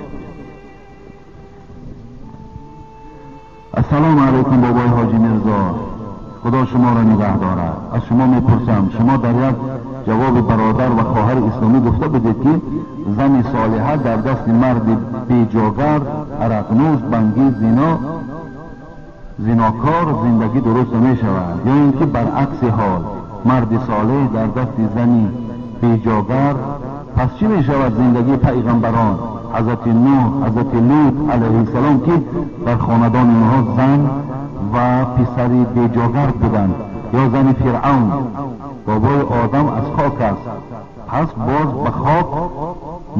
Ассалому алайкум, бобои Ҳоҷи Мирзо, Худо шуморо нигаҳ дорад. Аз шумо мепурсам: шумо дар як ҷавоби бародар ва хоҳари исломӣ гуфта будед, ки зани солиҳа дар дасти марди беҷогар, арақнӯш, бангӣ, зино, зинокор зиндагӣ дуруст намешавад, ё ин ки баръакси ҳол, марди солеҳ дар дасти зани беҷогар, пас чӣ мешавад зиндагии пайғамбарон, ҳазрати Нӯҳ, ҳазрати Лут алайҳиссалом, ки дар хонадони онҳо зан ва писари беҷогар буданд, ё зани Фиръавн? Бобои Одам аз хок аст, пас боз ба хок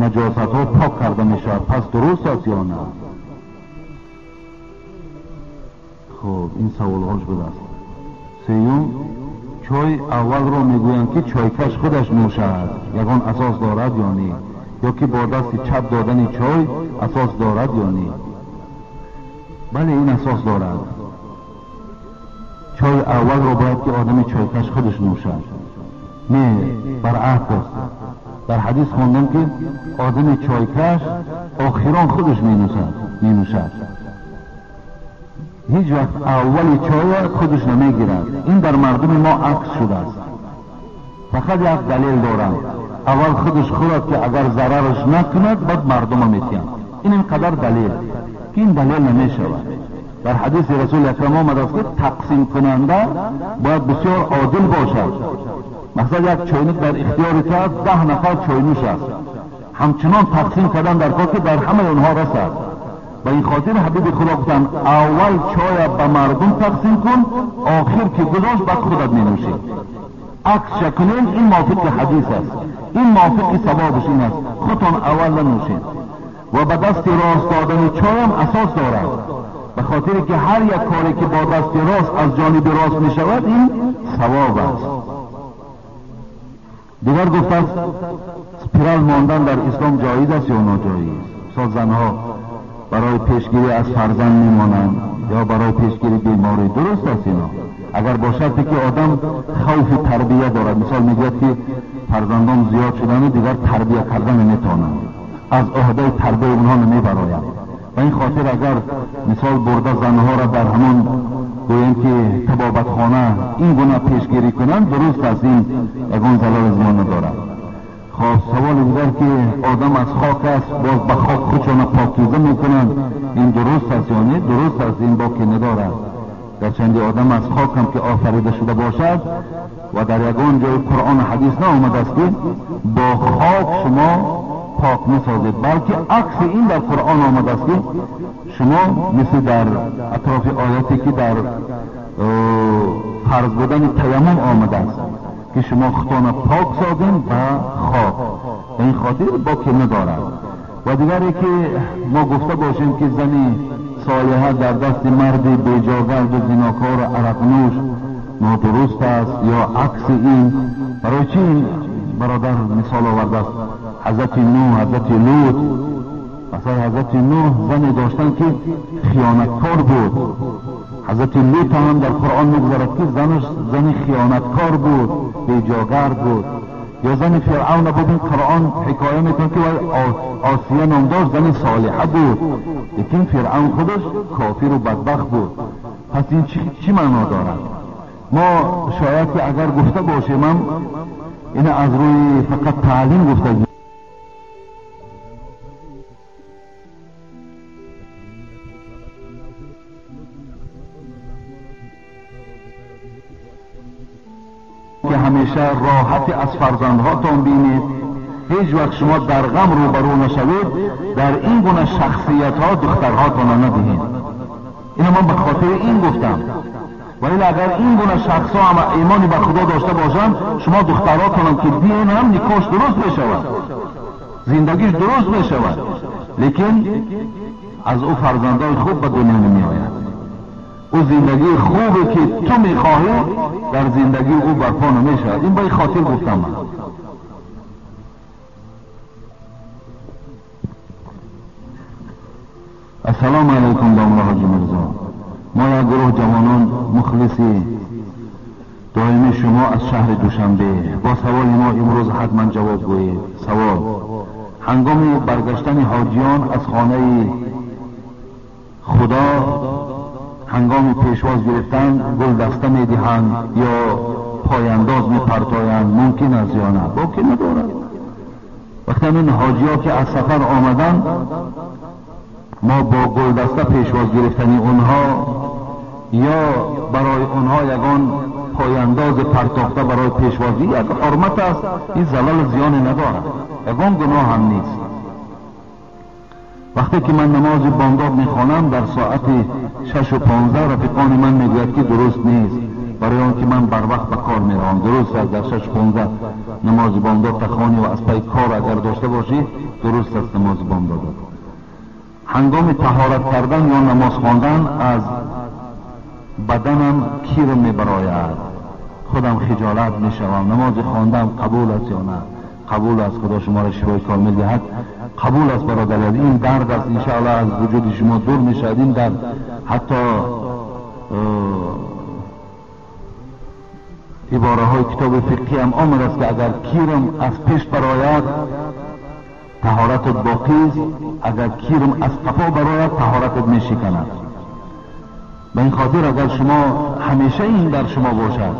наҷосатҳо пок карда мешавад, пас дуруст аст ё на? Хуб, ин саволҳош будааст. Сеюм: чой аввалро мегӯянд, ки чойкаш худаш нӯшад, ягон асос дорад ё не? Ё ки бо дасти чап додани чой асос дорад ё не? Бале, ин асос дорад. Чой аввалро бояд ки одами чойкаш худаш нӯшад. Не, баръакс, дар ҳадис хондам, ки одами чойкаш охирон худаш менӯшад, ҳеҷ вақт аввали чоя худаш намегирад. Ин дар мардуми мо акс шудааст. Фақат як далел дорам: аввал худаш хӯрад, ки агар зарараш накунад, баъд мардума метиҳанд. Ин ин қадар далел, ки ин далел намешавад. Дар ҳадиси Расули Акрам омадааст, ки тақсимкунанда бояд бисёр одил бошад. Масалан, як чойник дар ихтиёри ту аст, 10 нафар чойнӯш аст, ҳамчунон тақсим кардан дар кор, ки дар ҳамаи онҳо расад. Ба ин хотир ҳабиби Худо гуфтанд: аввал чоя ба мардум тақсим кун, охир ки гузошт, баъд худат менӯшӣ. Аксша кунем, ин мувофиқи ҳадис аст, ин мувофиқи савобаш ин аст, худтон аввал нанӯшед. Ва ба дасти рост додани чоям асос дорад, ба хотире ки ҳар як коре ки бо дасти рост, аз ҷониби рост мешавад, ин савоб аст. Дигар гуфтааст: спирал мондан дар ислом ҷоиз аст ё ноҷоиз? Мисол, занҳо барои пешгирӣ аз фарзанд мемонанд ё барои пешгирӣ беморӣ, дуруст аст ино, агар бо шарте ки одам хавфи тарбия дорад. Мисол, мегӯяд, ки фарзандон зиёд шудану дигар тарбия карда наметавонанд. از عهده تربیه اونها نمیبراید. و این خاطر اگر مثال برده زنها را در همون گوییم که طبابتخانه این گونه پیشگیری کنند درست است، این یگان ضرر زیان ندارد. خب سوال دیگر که آدم از خاک است باز به خاک خودشان پاکیزه میکنند، این درست است یا نه؟ درست است، این باکی ندارد. گرچند آدم از خاک هم که آفریده شده باشد و در یگان جای قرآن و حدیث نآمده است که با خاک شما پاک نسازید، بلکه عکس این در قرآن آمده است که شما مثل در اطراف آیاتی که در فرض بودن تیمم آمده است که شما خودتان پاک سازین به خاک، به این خاطر باکی ندارد. و دیگری که ما گفته باشیم که زنی صالحه در دست مرد بیجاگرد و زناکار و عرقنوش نادرست است یا عکس این. برای چی این برادر مثال آورده است؟ حضرت نوح، حضرت لوط. مثلا حضرت نوح زنی داشتن که خیانتکار بود، حضرت لوط هم در قرآن میگذرد که زنش زن خیانتکار بود، بیجاگرد بود. یا زن فرعون ببین قرآن حکایه میکنه که آسیه نام داشت، زن صالحه بود، لیکن فرعون خودش کافر و بدبخت بود. پس این چی معنا دارد؟ ما شاید که اگر گفته باشیم هم این از روی فقط تعلیم گفته. که همیشه راحت از فرزندهاتان بینید، هیچ وقت شما در غم روبرو نشوید، در این گونه شخصیت ها دخترهاتان ندهید. اینو من به خاطر این گفتم. ولی اگر این گونه شخص ها هم ایمانی به خدا داشته باشند، شما دخترهاتان هم که دین هم نکاش درست میشود، زندگیش درست میشود، لیکن از او فرزندهای خوب به دنیا نمی آید. او زندگی خوبی که تو میخواهی در زندگی او برپا نمیشود. این با خاطر گفتم من. السلام علیکم داملا حاجی میرزا. ما یک گروه جوانان مخلصی دائمی شما از شهر دوشنبه، با سوال ما امروز حتما جواب گویید. سوال: هنگام برگشتن حاجیان از خانه خدا هنگام پیشواز گرفتن گل دسته میدهند یا پایانداز میپرتایند، ممکن است یا نه؟ باکی ندارد. وقتی این حاجی ها که از سفر آمدن، ما با گل دسته پیشواز گرفتن اونها یا برای اونها یگان پایانداز پرتاخته برای پیشوازی یک حرمت است، این زلال زیان ندارد، یگان گناه هم نیست. وقتی که من نماز بامداد میخوانم در ساعت 6:15 رفیقان من میگوید که درست نیست، برای آنکه من بر وقت به کار میروم. درست است، در 6:15 نماز بامداد تخوانی و از پی کار اگر داشته باشی درست است نماز بامداد. هنگام طهارت کردن یا نماز خواندن از بدنم کیر میبراید، خودم خجالت میشوم. نماز خواندم قبول است یا نه؟ قبول است. خدا شما را شفای کامل دهد. قبول است برادر، این درد است انشاءالله از وجود شما دور میشود. این درد حتی عباره های کتاب فقهی هم آمده است که اگر کیرم از پیش براید طهارتت باقی است، اگر کیرم از قفا براید طهارتت میشکند. به این خاطر اگر شما همیشه این در شما باشد،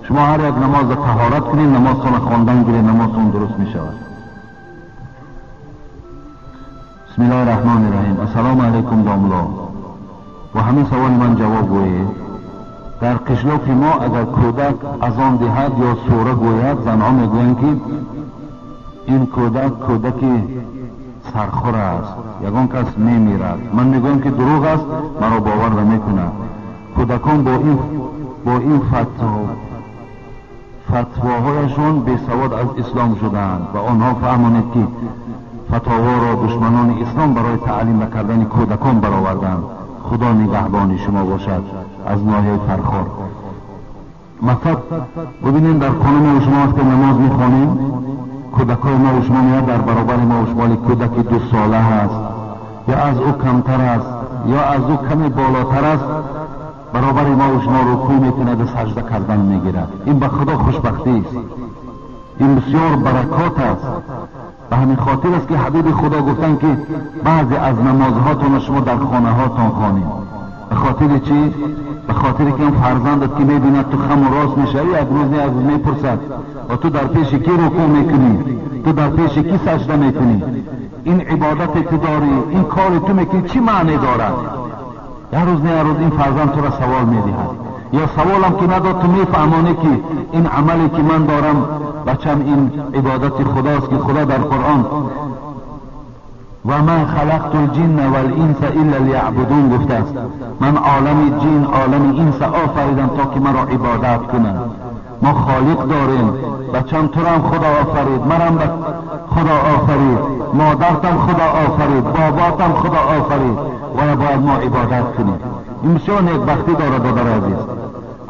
شما هر یک نماز طهارت کنید، نمازتان خواندن گیرید، نمازتان درست می شود. بسم الله الرحمن الرحیم. السلام علیکم داملا. و همین سوال من جواب گویید. در قشلاق ما اگر کودک اذان دهد یا سوره گوید، زنها میگویند که این کودک کودک سرخور است، یگان کس میمیرد. من میگویم که دروغ است، مرا باور نمیکند. کودکان با این فتواهایشان بی سواد از اسلام شدند و آنها فهمانید که فتاوا را دشمنان اسلام برای تعلیم نکردن کودکان برآوردند. خدا نگهبان شما باشد. از ناحیه فرخار. مقصد ببینید در خانه ما و شما وقتی نماز میخوانیم، کودکای ما و شما میاد در برابر ما و شما، کودک 2 ساله هست یا از او کمتر است یا از او کمی بالاتر است، برابر ما و شما رکوع میکند و سجده کردن میگیرد. این به خدا خوشبختی است، این بسیار برکات است. به همین خاطر است که حبیب خدا گفتن که بعضی از نمازهاتون شما در خانه هاتون خوانید. به خاطر چی؟ به خاطر که اون فرزندت که میبیند تو خم و راست میشوی، یک روز نه یک روز میپرسد و تو در پیش کی رکوع میکنی، تو در پیش کی سجده میکنی، این عبادت تو داری، این کار تو میکنی چی معنی دارد؟ یک روز نه یک روز این فرزند تو را سوال میدهد، یا سوالم که نداد تو میفهمانی که این عملی که من دارم بچم این عبادت خداست که خدا در قرآن و ما خلقت الجن والانس الا لیعبدون گفته است. من عالم جن عالم انس آفریدم تا که مرا عبادت کنند. ما خالق داریم، بچم تو را هم خدا آفرید، مرم خدا آفرید، مادرتم خدا آفرید، باباتم خدا آفرید و باید ما عبادت کنیم. این بسیار نیکبختی داره برادر عزیز.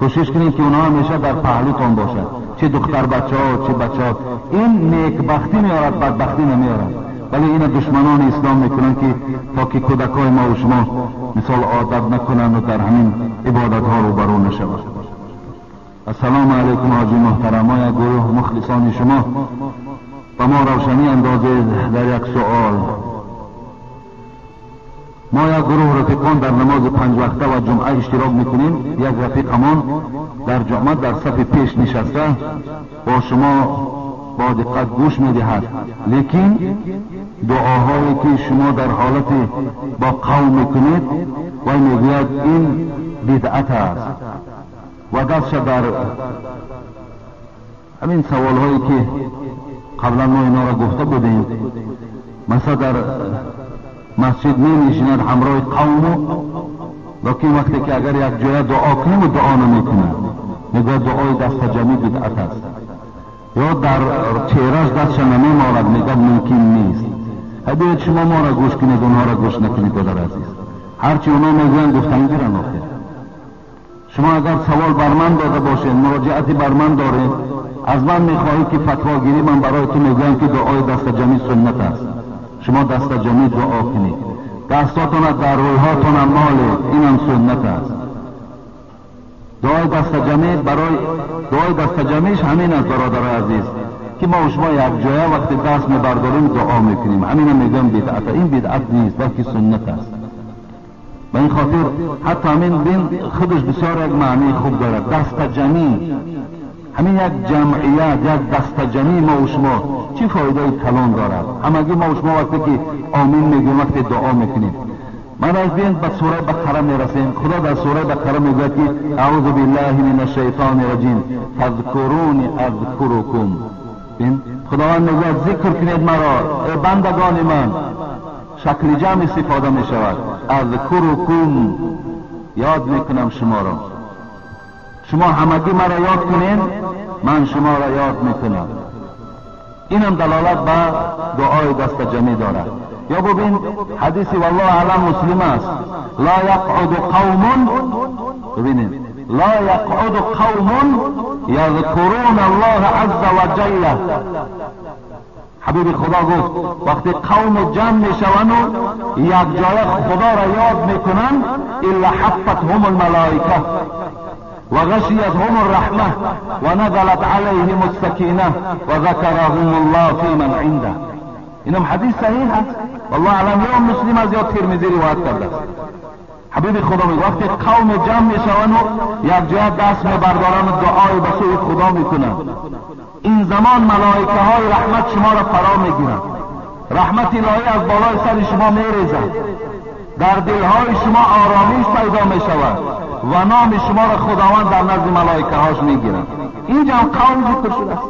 کوشش کنید که اونها همیشه در پهلوتان باشد، چه دختر بچه ها چه بچه ها. این نیکبختی میارد، بدبختی نمیارد. ولی این دشمنان اسلام میکنن که تا که کودکای ما و شما مثال عادت نکنند و در همین عبادت ها روبرو نشود. السلام علیکم حاجی محترم، ما یک گروه مخلصان شما و ما روشنی اندازید در یک سوال. ما یک گروه رفیقان در نماز پنج وقته و جمعه اشتراک میکنیم. یک رفیق همان در جمعه در صف پیش نشسته با شما با دقت گوش میدهد، لیکن دعاهایی که شما در حالت با قوم میکنید و میگوید این بدعت است و دستش در همین سوالهایی که قبلا ما اینا را گفته بودیم، مثلا در مسجد می نشیند همراه قوم، لیکن وقتی که اگر یک جای دعا کنیم و دعا نمیکند، میگوید دعای دست جمعی بدعت است، یا در چهرهش دستش نمیمارد، میگه ممکن نیست. بیاید شما ما را گوش کنید، اونها را گوش نکنید. برادر عزیز، هرچی اونا میگویند گفتن گیرن. آخر شما اگر سوال بر من داده باشید، مراجعتی بر من دارید، از من میخواهید که فتوا گیری، من برای تو میگویم که دعای دست جمعی سنت است. شما دست جمعی دعا کنید، دستاتون در رویهاتون مالید، اینم سنت است. دعای دست جمعی برای دعای دست جمعیش همین است برادر عزیز، که ما و شما یک جایه وقتی دست میبرداریم دعا میکنیم، همین هم میگم بدعت. این بدعت نیست بلکه سنت است. به این خاطر حتی همین بین خودش بسیار یک معنی خوب دارد. دست جمعی همین یک جمعیت، یک دست جمعی ما و شما چی فایده کلان دارد؟ همگی ما و شما وقتی که آمین میگیم، وقتی دعا میکنیم، من از بین به سوره بقره میرسیم. خدا در سوره بقره میگوید که اعوذ بالله من الشیطان الرجیم فاذکرونی اذکرکم. بین خداوند میگوید ذکر کنید مرا ای بندگان من. شکل جمع استفاده میشود، اذکرکم، یاد میکنم شما را. شما همگی مرا یاد کنین، من شما را یاد میکنم. اینم دلالت به دعای دست جمعی دارد. یا ببین حدیث والله اعلم مسلم است، لا یقعد قوم، ببینید لا یقعد قوم یذکرون الله عز وجل. حبیب خدا گفت وقتی قوم جمع میشوند و یک جای خدا را یاد میکنند، الا حفتهم الملائکه وغشيتهم الرحمة ونزلت عليهم السكينة وذكرهم الله في من عنده. اینم حدیث صحیح است، والله اعلم یا مسلم از یا ترمذی روایت کرده است. حبیب خدا میگه وقتی قوم جمع میشوند و یک جای دست میبردارند و دعای به سوی خدا میکنند، این زمان ملائکه های رحمت شما را فرا میگیرند، رحمت الهی از بالای سر شما میریزد، در دلهای شما آرامش پیدا میشود و نام شما را خداوند در نزد ملائکه هاش میگیرد. اینجا هم قوم ذکر شده است.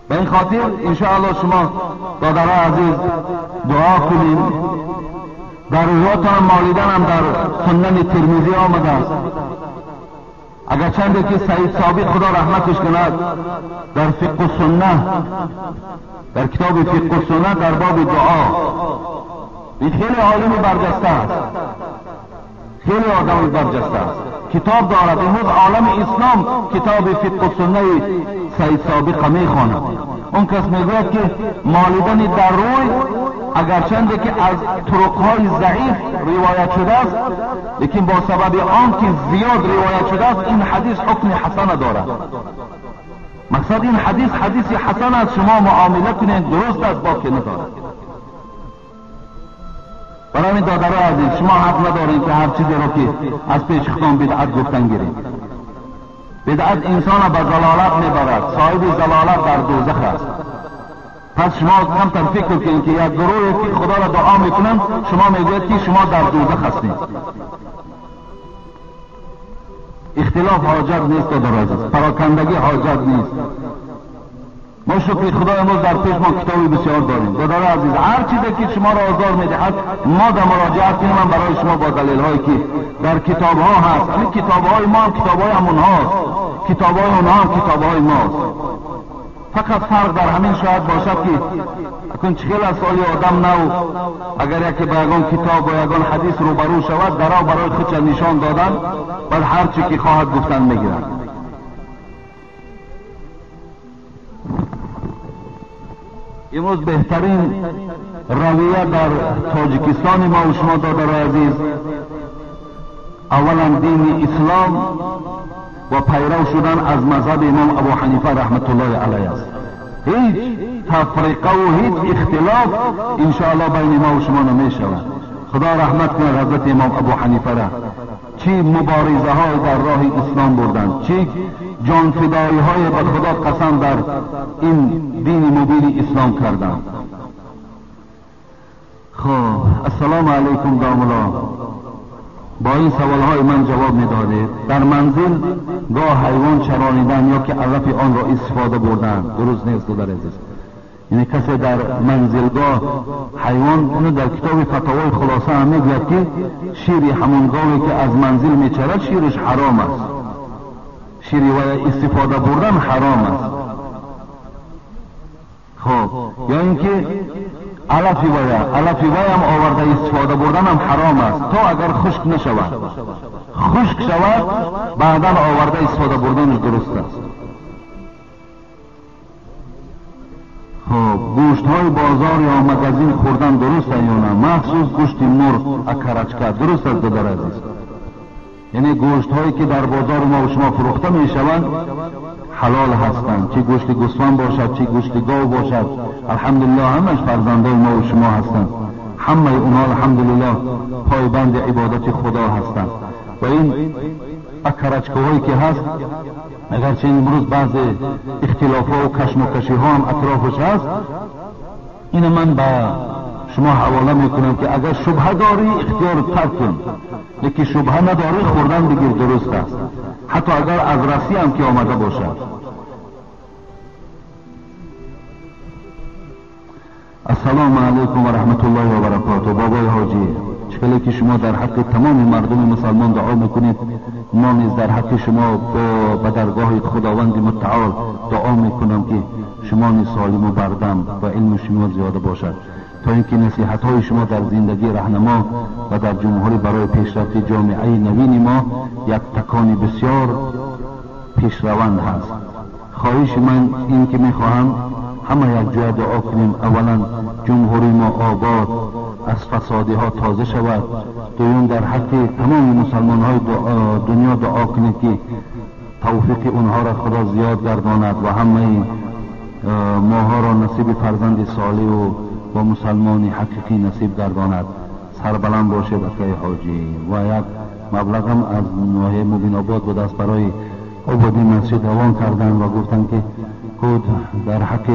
به این خاطر انشاءالله شما برادرای عزیز دعا کنیم. در رویاتان مالیدن هم در سنن ترمذی آمده است. اگر چند که سعید ثابت خدا رحمتش کند در فقه سنه، در کتاب فقه سنه در باب دعا، این خیلی عالم برجسته است، خیلی آدم برجسته است، کتاب دارد. امروز عالم اسلام کتاب فقه سنه سعید سابق میخواند. اون کس میگوید که مالیدن در روی اگرچنده که از طرقهای ضعیف روایت شده است، لیکن با سبب آن که زیاد روایت شده است این حدیث حکم حسن دارد. مقصد این حدیث حدیث حسن است، شما معامله کنید درست است، باکی ندارد. برای این دادرای عزیز شما حق ندارید که هر چیزی رو که از پیش خودتان بدعت گفتن گیرید. بدعت انسان به ضلالت میبرد، صاحب ضلالت در دوزخ است. پس شما کمتر فکر کنید که یک گروهی که خدا را دعا میکنند شما میگوید که شما در دوزخ هستید. اختلاف حاجت نیست دادر عزیز، پراکندگی حاجت نیست. ما شکر خدا امروز در پیش ما کتابی بسیار داریم. دادر عزیز هر چیزی که شما را آزار میدهد ما در مراجعت کنیم، من برای شما با دلیل هایی که در کتاب ها هست. همین کتاب های ما هم کتاب های همونهاست، کتاب های اونها هم کتاب های ماست. فقط فرق در همین شاید باشد که اکنون چخیل از سالی آدم نو اگر یکی با یگان کتاب و یگان حدیث روبرو شود درا برای خودش نشان دادن، بعد هر چی که خواهد گفتن میگیرد. امروز بهترین رویه در تاجیکستان ما و شما دادر عزیز اولا دین اسلام و پیرو شدن از مذهب امام ابو حنیفه رحمت الله علیه است. هیچ تفریقه و هیچ اختلاف انشاءالله بین ما و شما نمی شود. خدا رحمت کنه حضرت امام ابو حنیفه را، چی مبارزه های در راه اسلام بردند، چی جان فدایی های به خدا قسم در این دین مبین اسلام کردند. خب السلام علیکم داملا، با این سوالهای من جواب میدادید. در منزل گاه حیوان چرانیدن یا که علف آن را استفاده بردن درست نیست در عزیز. یعنی کسی در منزلگاه حیوان، اونو در کتاب فتاوای خلاصه هم میگوید که شیر همون گاوی که از منزل میچرد شیرش حرام است، شیر و استفاده بردن حرام است. خب یا اینکه علفی وای هم آورده استفاده بردن هم حرام است تا اگر خشک نشود. خشک شود بعدا آورده استفاده بردنش درست است. خب گوشت های بازار یا مگزین خوردن درست است یا نه؟ مخصوص گوشت مرغ اکرچکه درست است دادر عزیز. یعنی گوشت هایی که در بازار ما و شما فروخته می شوند حلال هستند، چه گوشت گوسفند باشد چه گوشت گاو باشد. الحمدلله همش فرزندای ما و شما هستند، همه اونها الحمدلله پایبند عبادت خدا هستند. و این اکرچکه هایی که هست اگرچه امروز بعض اختلاف ها و کشمکشی ها هم اطرافش هست، این من به شما حواله میکنم که اگر شبهه داری اختیار ترک کن، لیکن شبهه نداری خوردن بگیر درست است، حتی اگر از رسی هم که آمده باشد. السلام علیکم و رحمت الله و برکاته. بابای حاجی، چکلی که شما در حق تمام مردم مسلمان دعا میکنید، ما نیز در حق شما به درگاه خداوند متعال دعا میکنم که شما نیز سالم و بردم و علم شما زیاده باشد، تا اینکه نصیحت های شما در زندگی رهنما و در جمهوری برای پیشرفت جامعه نوین ما یک تکان بسیار پیشروند هست. خواهش من این که میخواهم همه یک جای دعا کنیم، اولا جمهوری ما آباد از فسادی ها تازه شود، دوم در حق تمام مسلمان های دنیا دعا کنید که توفیق اونها را خدا زیاد گرداند و همه ماها را نصیب فرزند صالح و مسلمان حقیقی نصیب گرداند. سربلند باشید اکای حاجی. و یک مبلغم از ناحیه مبین آباد بود است برای آبادی مسجد روان کردن و گفتن که خود در حق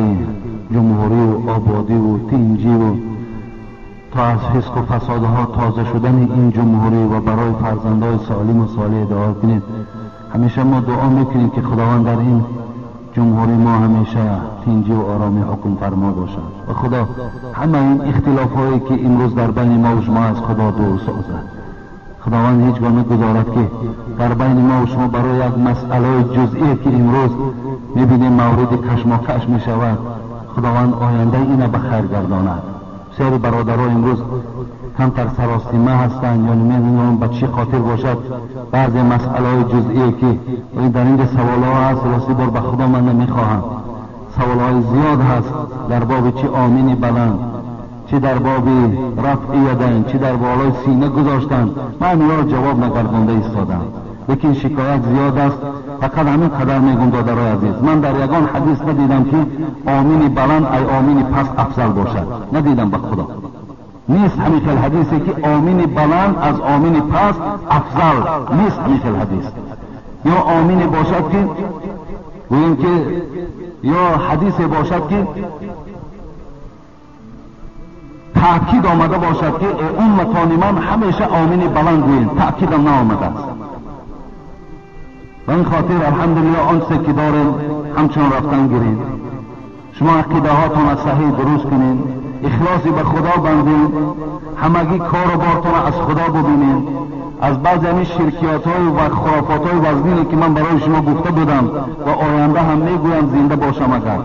جمهوری و آبادی و تینجی و تا از فسق و فسادها تازه شدن این جمهوری و برای فرزندهای سالم و صالح دعا کنید. همیشه ما دعا میکنیم که خداوند در این جمهوری ما همیشه تینجی و آرامی حکم فرما باشد و خدا همه این اختلاف هایی که امروز در بین ما و شما از خدا دور سازد. خداوند هیچگاه نگذارد که در بین ما و شما برای یک مسئله جزئی که امروز میبینیم مورد کشماکش میشود، خداوند آینده اینه به خیر گرداند. بسیاری برادرها امروز کمتر سراسیمه هستند یا نمیدونم به چی خاطر باشد بعضی مسئله جزئی که در اینجا سوال ها هست، راستی بار به خدا من نمیخواهم، سوال های زیاد هست در باب چی آمین بلند، چی در باب رفع یدین، چی در بالای سینه گذاشتن، من اینا رو جواب نگردانده ایستادم. Лекин шикоят зиёд аст. Фақат ҳамин қадар мегӯм, додарои азиз, ман дар ягон ҳадис надидам, ки омини баланд ай омини паст афзал бошад. Надидам, ба Худо, нест ҳамин хел ҳадисе, ки омини баланд аз омини паст афзал, нест ҳамин хел ҳадис. Ё омине бошад, ки гӯем, ки ё ҳадисе бошад, ки таъкид омада бошад, ки умматони ман, ҳамеша омини баланд гӯем, таъкидам наомадааст. Ба ин хотир, алҳамдулилло, он чизе ки дорем, ҳамчун рафтан гирем. Шумо ақидаҳотонро саҳеҳ дуруст кунед, ихлоси ба Худо бандем, ҳамагӣ кору бортонро аз Худо бубинем. Аз баъзе ҳамин ширкиётҳою ва хурофотҳои вазнине, ки ман барои шумо гуфта будам ва оянда ҳам мегӯям, зинда бошам агар,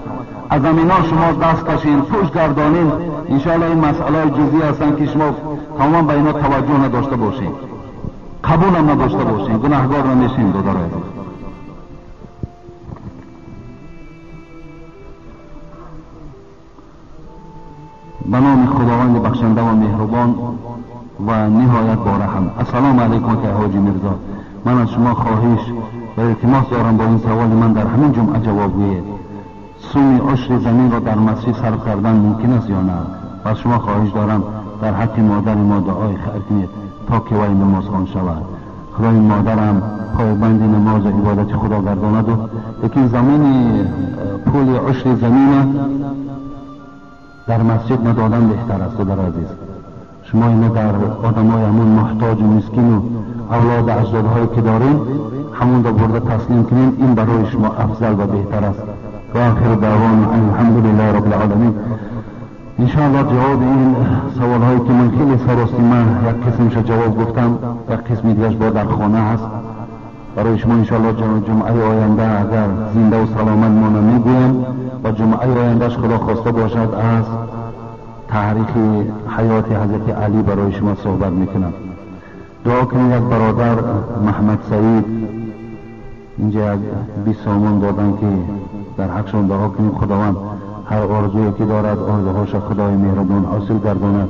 аз ҳамино шумо даст кашен, пушт гардонем. Иншоалло, ин масъалаҳои ҷузъӣ ҳастанд, ки шумо тамоман ба ино таваҷҷӯҳ надошта бошед, қабулам надошта бошед, гунаҳгор намешем, додарои азиз. Ба номи Худованди бахшанда ва меҳрубон ва ниҳоят бораҳм. Ассалому алайкум, акай Ҳоҷи Мирзо. Ман аз шумо хоҳиш ва илтимос дорам, бо ин саволи ман дар ҳамин ҷумъа ҷавоб гӯед. Суми ушри заминро дар масҷид сарф кардан мумкин аст ё на? Ва аз шумо хоҳиш дорам, дар ҳаққи модари мо дуои хайр кунед, то ки вай намозхон шавад. Худои модарам пойбанди намозу ибодати Худо гардонаду. Лекин замини пули ушри замина дар масҷид надодан беҳтар аст, додари азиз. Шумо ино дар одамои ҳамун муҳтоҷу мискину авлоду аҷдодҳое, ки дорем, ҳамонро бурда таслим кунем, ин барои шумо афзал ва беҳтар аст. Ва охиру даъвона алҳамдулиллаҳи роббил оламин. Иншоалло, ҷавоби ин саволҳое, ки ман хеле саросима як қисмша ҷавоб гуфтам, як қисми дигараш бо дар хона ҳаст, барои шумо иншоалло ҷумъаи оянда, агар зиндаву саломат монам, мегӯям. Ва ҷумъаи ояндаш, Худо хоста бошад, аз таърихи ҳаёти ҳазрати Алӣ барои шумо суҳбат мекунам. Дуо кунед. Як бародар Маҳмад Саид инҷа як 20 сомон доданд, ки дар ҳақшон дуо кунем. Худованд ҳар орзуе ки дорад, орзуҳоша Худои меҳрубон ҳосил гардонад.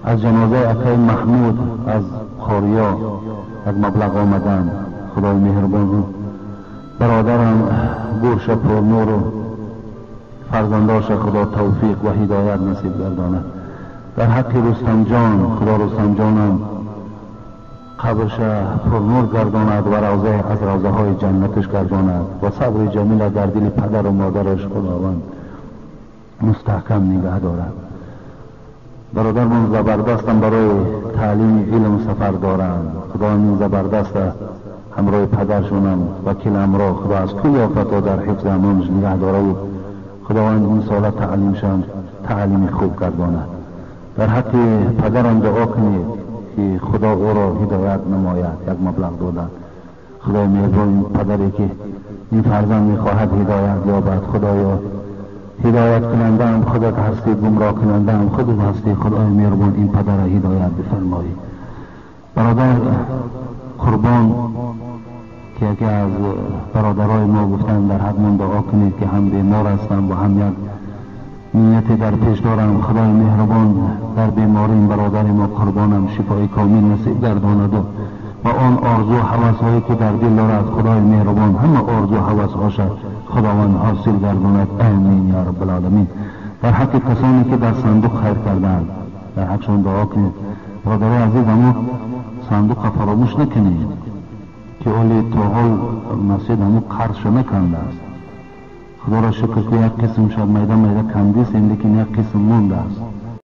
Аз ҷанозаи акаи Маҳмуд аз Хориё як маблағ омаданд. Худои меҳрубон бародарам гӯрша пурнуру фарзандоша Худо тавфиқ ва ҳидоят насиб гардонад. Дар ҳаққи Рустамҷон, Худо Рустамҷонам қабрша пурнур гардонад ва равзае аз равзаҳои ҷаннаташ гардонад ва сабри ҷамила дар дили падару модараш Худованд мустаҳкам нигаҳ дорад. Бародармон забардастам барои таълими илм сафар доранд. Худованд ин забардаста ҳамроҳи падаршонам вакил амро Худо аз кулли офатҳо дар ҳифзи амонаш нигаҳ дораву Худованд ин сола таълимшам таълими хуб гардонад. Дар ҳаққи падарам дуо кунед, ки Худо ӯро ҳидоят намояд, як маблағ доданд. Худои меҳрубон ин падаре, ки ин фарзанд мехоҳад ҳидоят ёбад, Худоё, ҳидояткунандаам худат ҳастӣ, гумроҳкунандаам худат ҳастӣ, Худои меҳрубон ин падара ҳидоят бифармоӣ. Бародар Қурбон, ки яке аз бародарои мо, гуфтанд, дар ҳақмон дуо кунед, ки ҳам бемор ҳастам ва ҳам як нияте дар пеш дорам. Худои меҳрубон дар бемории бародари мо Қурбонам шифои комил насиб гардонаду ва он орзу ҳавасҳое, ки дар дил дорад, Худои меҳрубон ҳама орзу ҳавасҳоша Худованд ҳосил гардонад. Амин я роббил. Дар ҳаққи касоне, ки дар сандуқ хайр кардаанд, дар ҳақшон дуо кунед. Бародарои азиз, амо сандуқа фаромӯш накунед, ки оли то ҳол масҷид ҳамун қарзшо накандааст. Худоро шукр, ки як қисм шояд майда майда кандисем, лекин як қисм мондааст.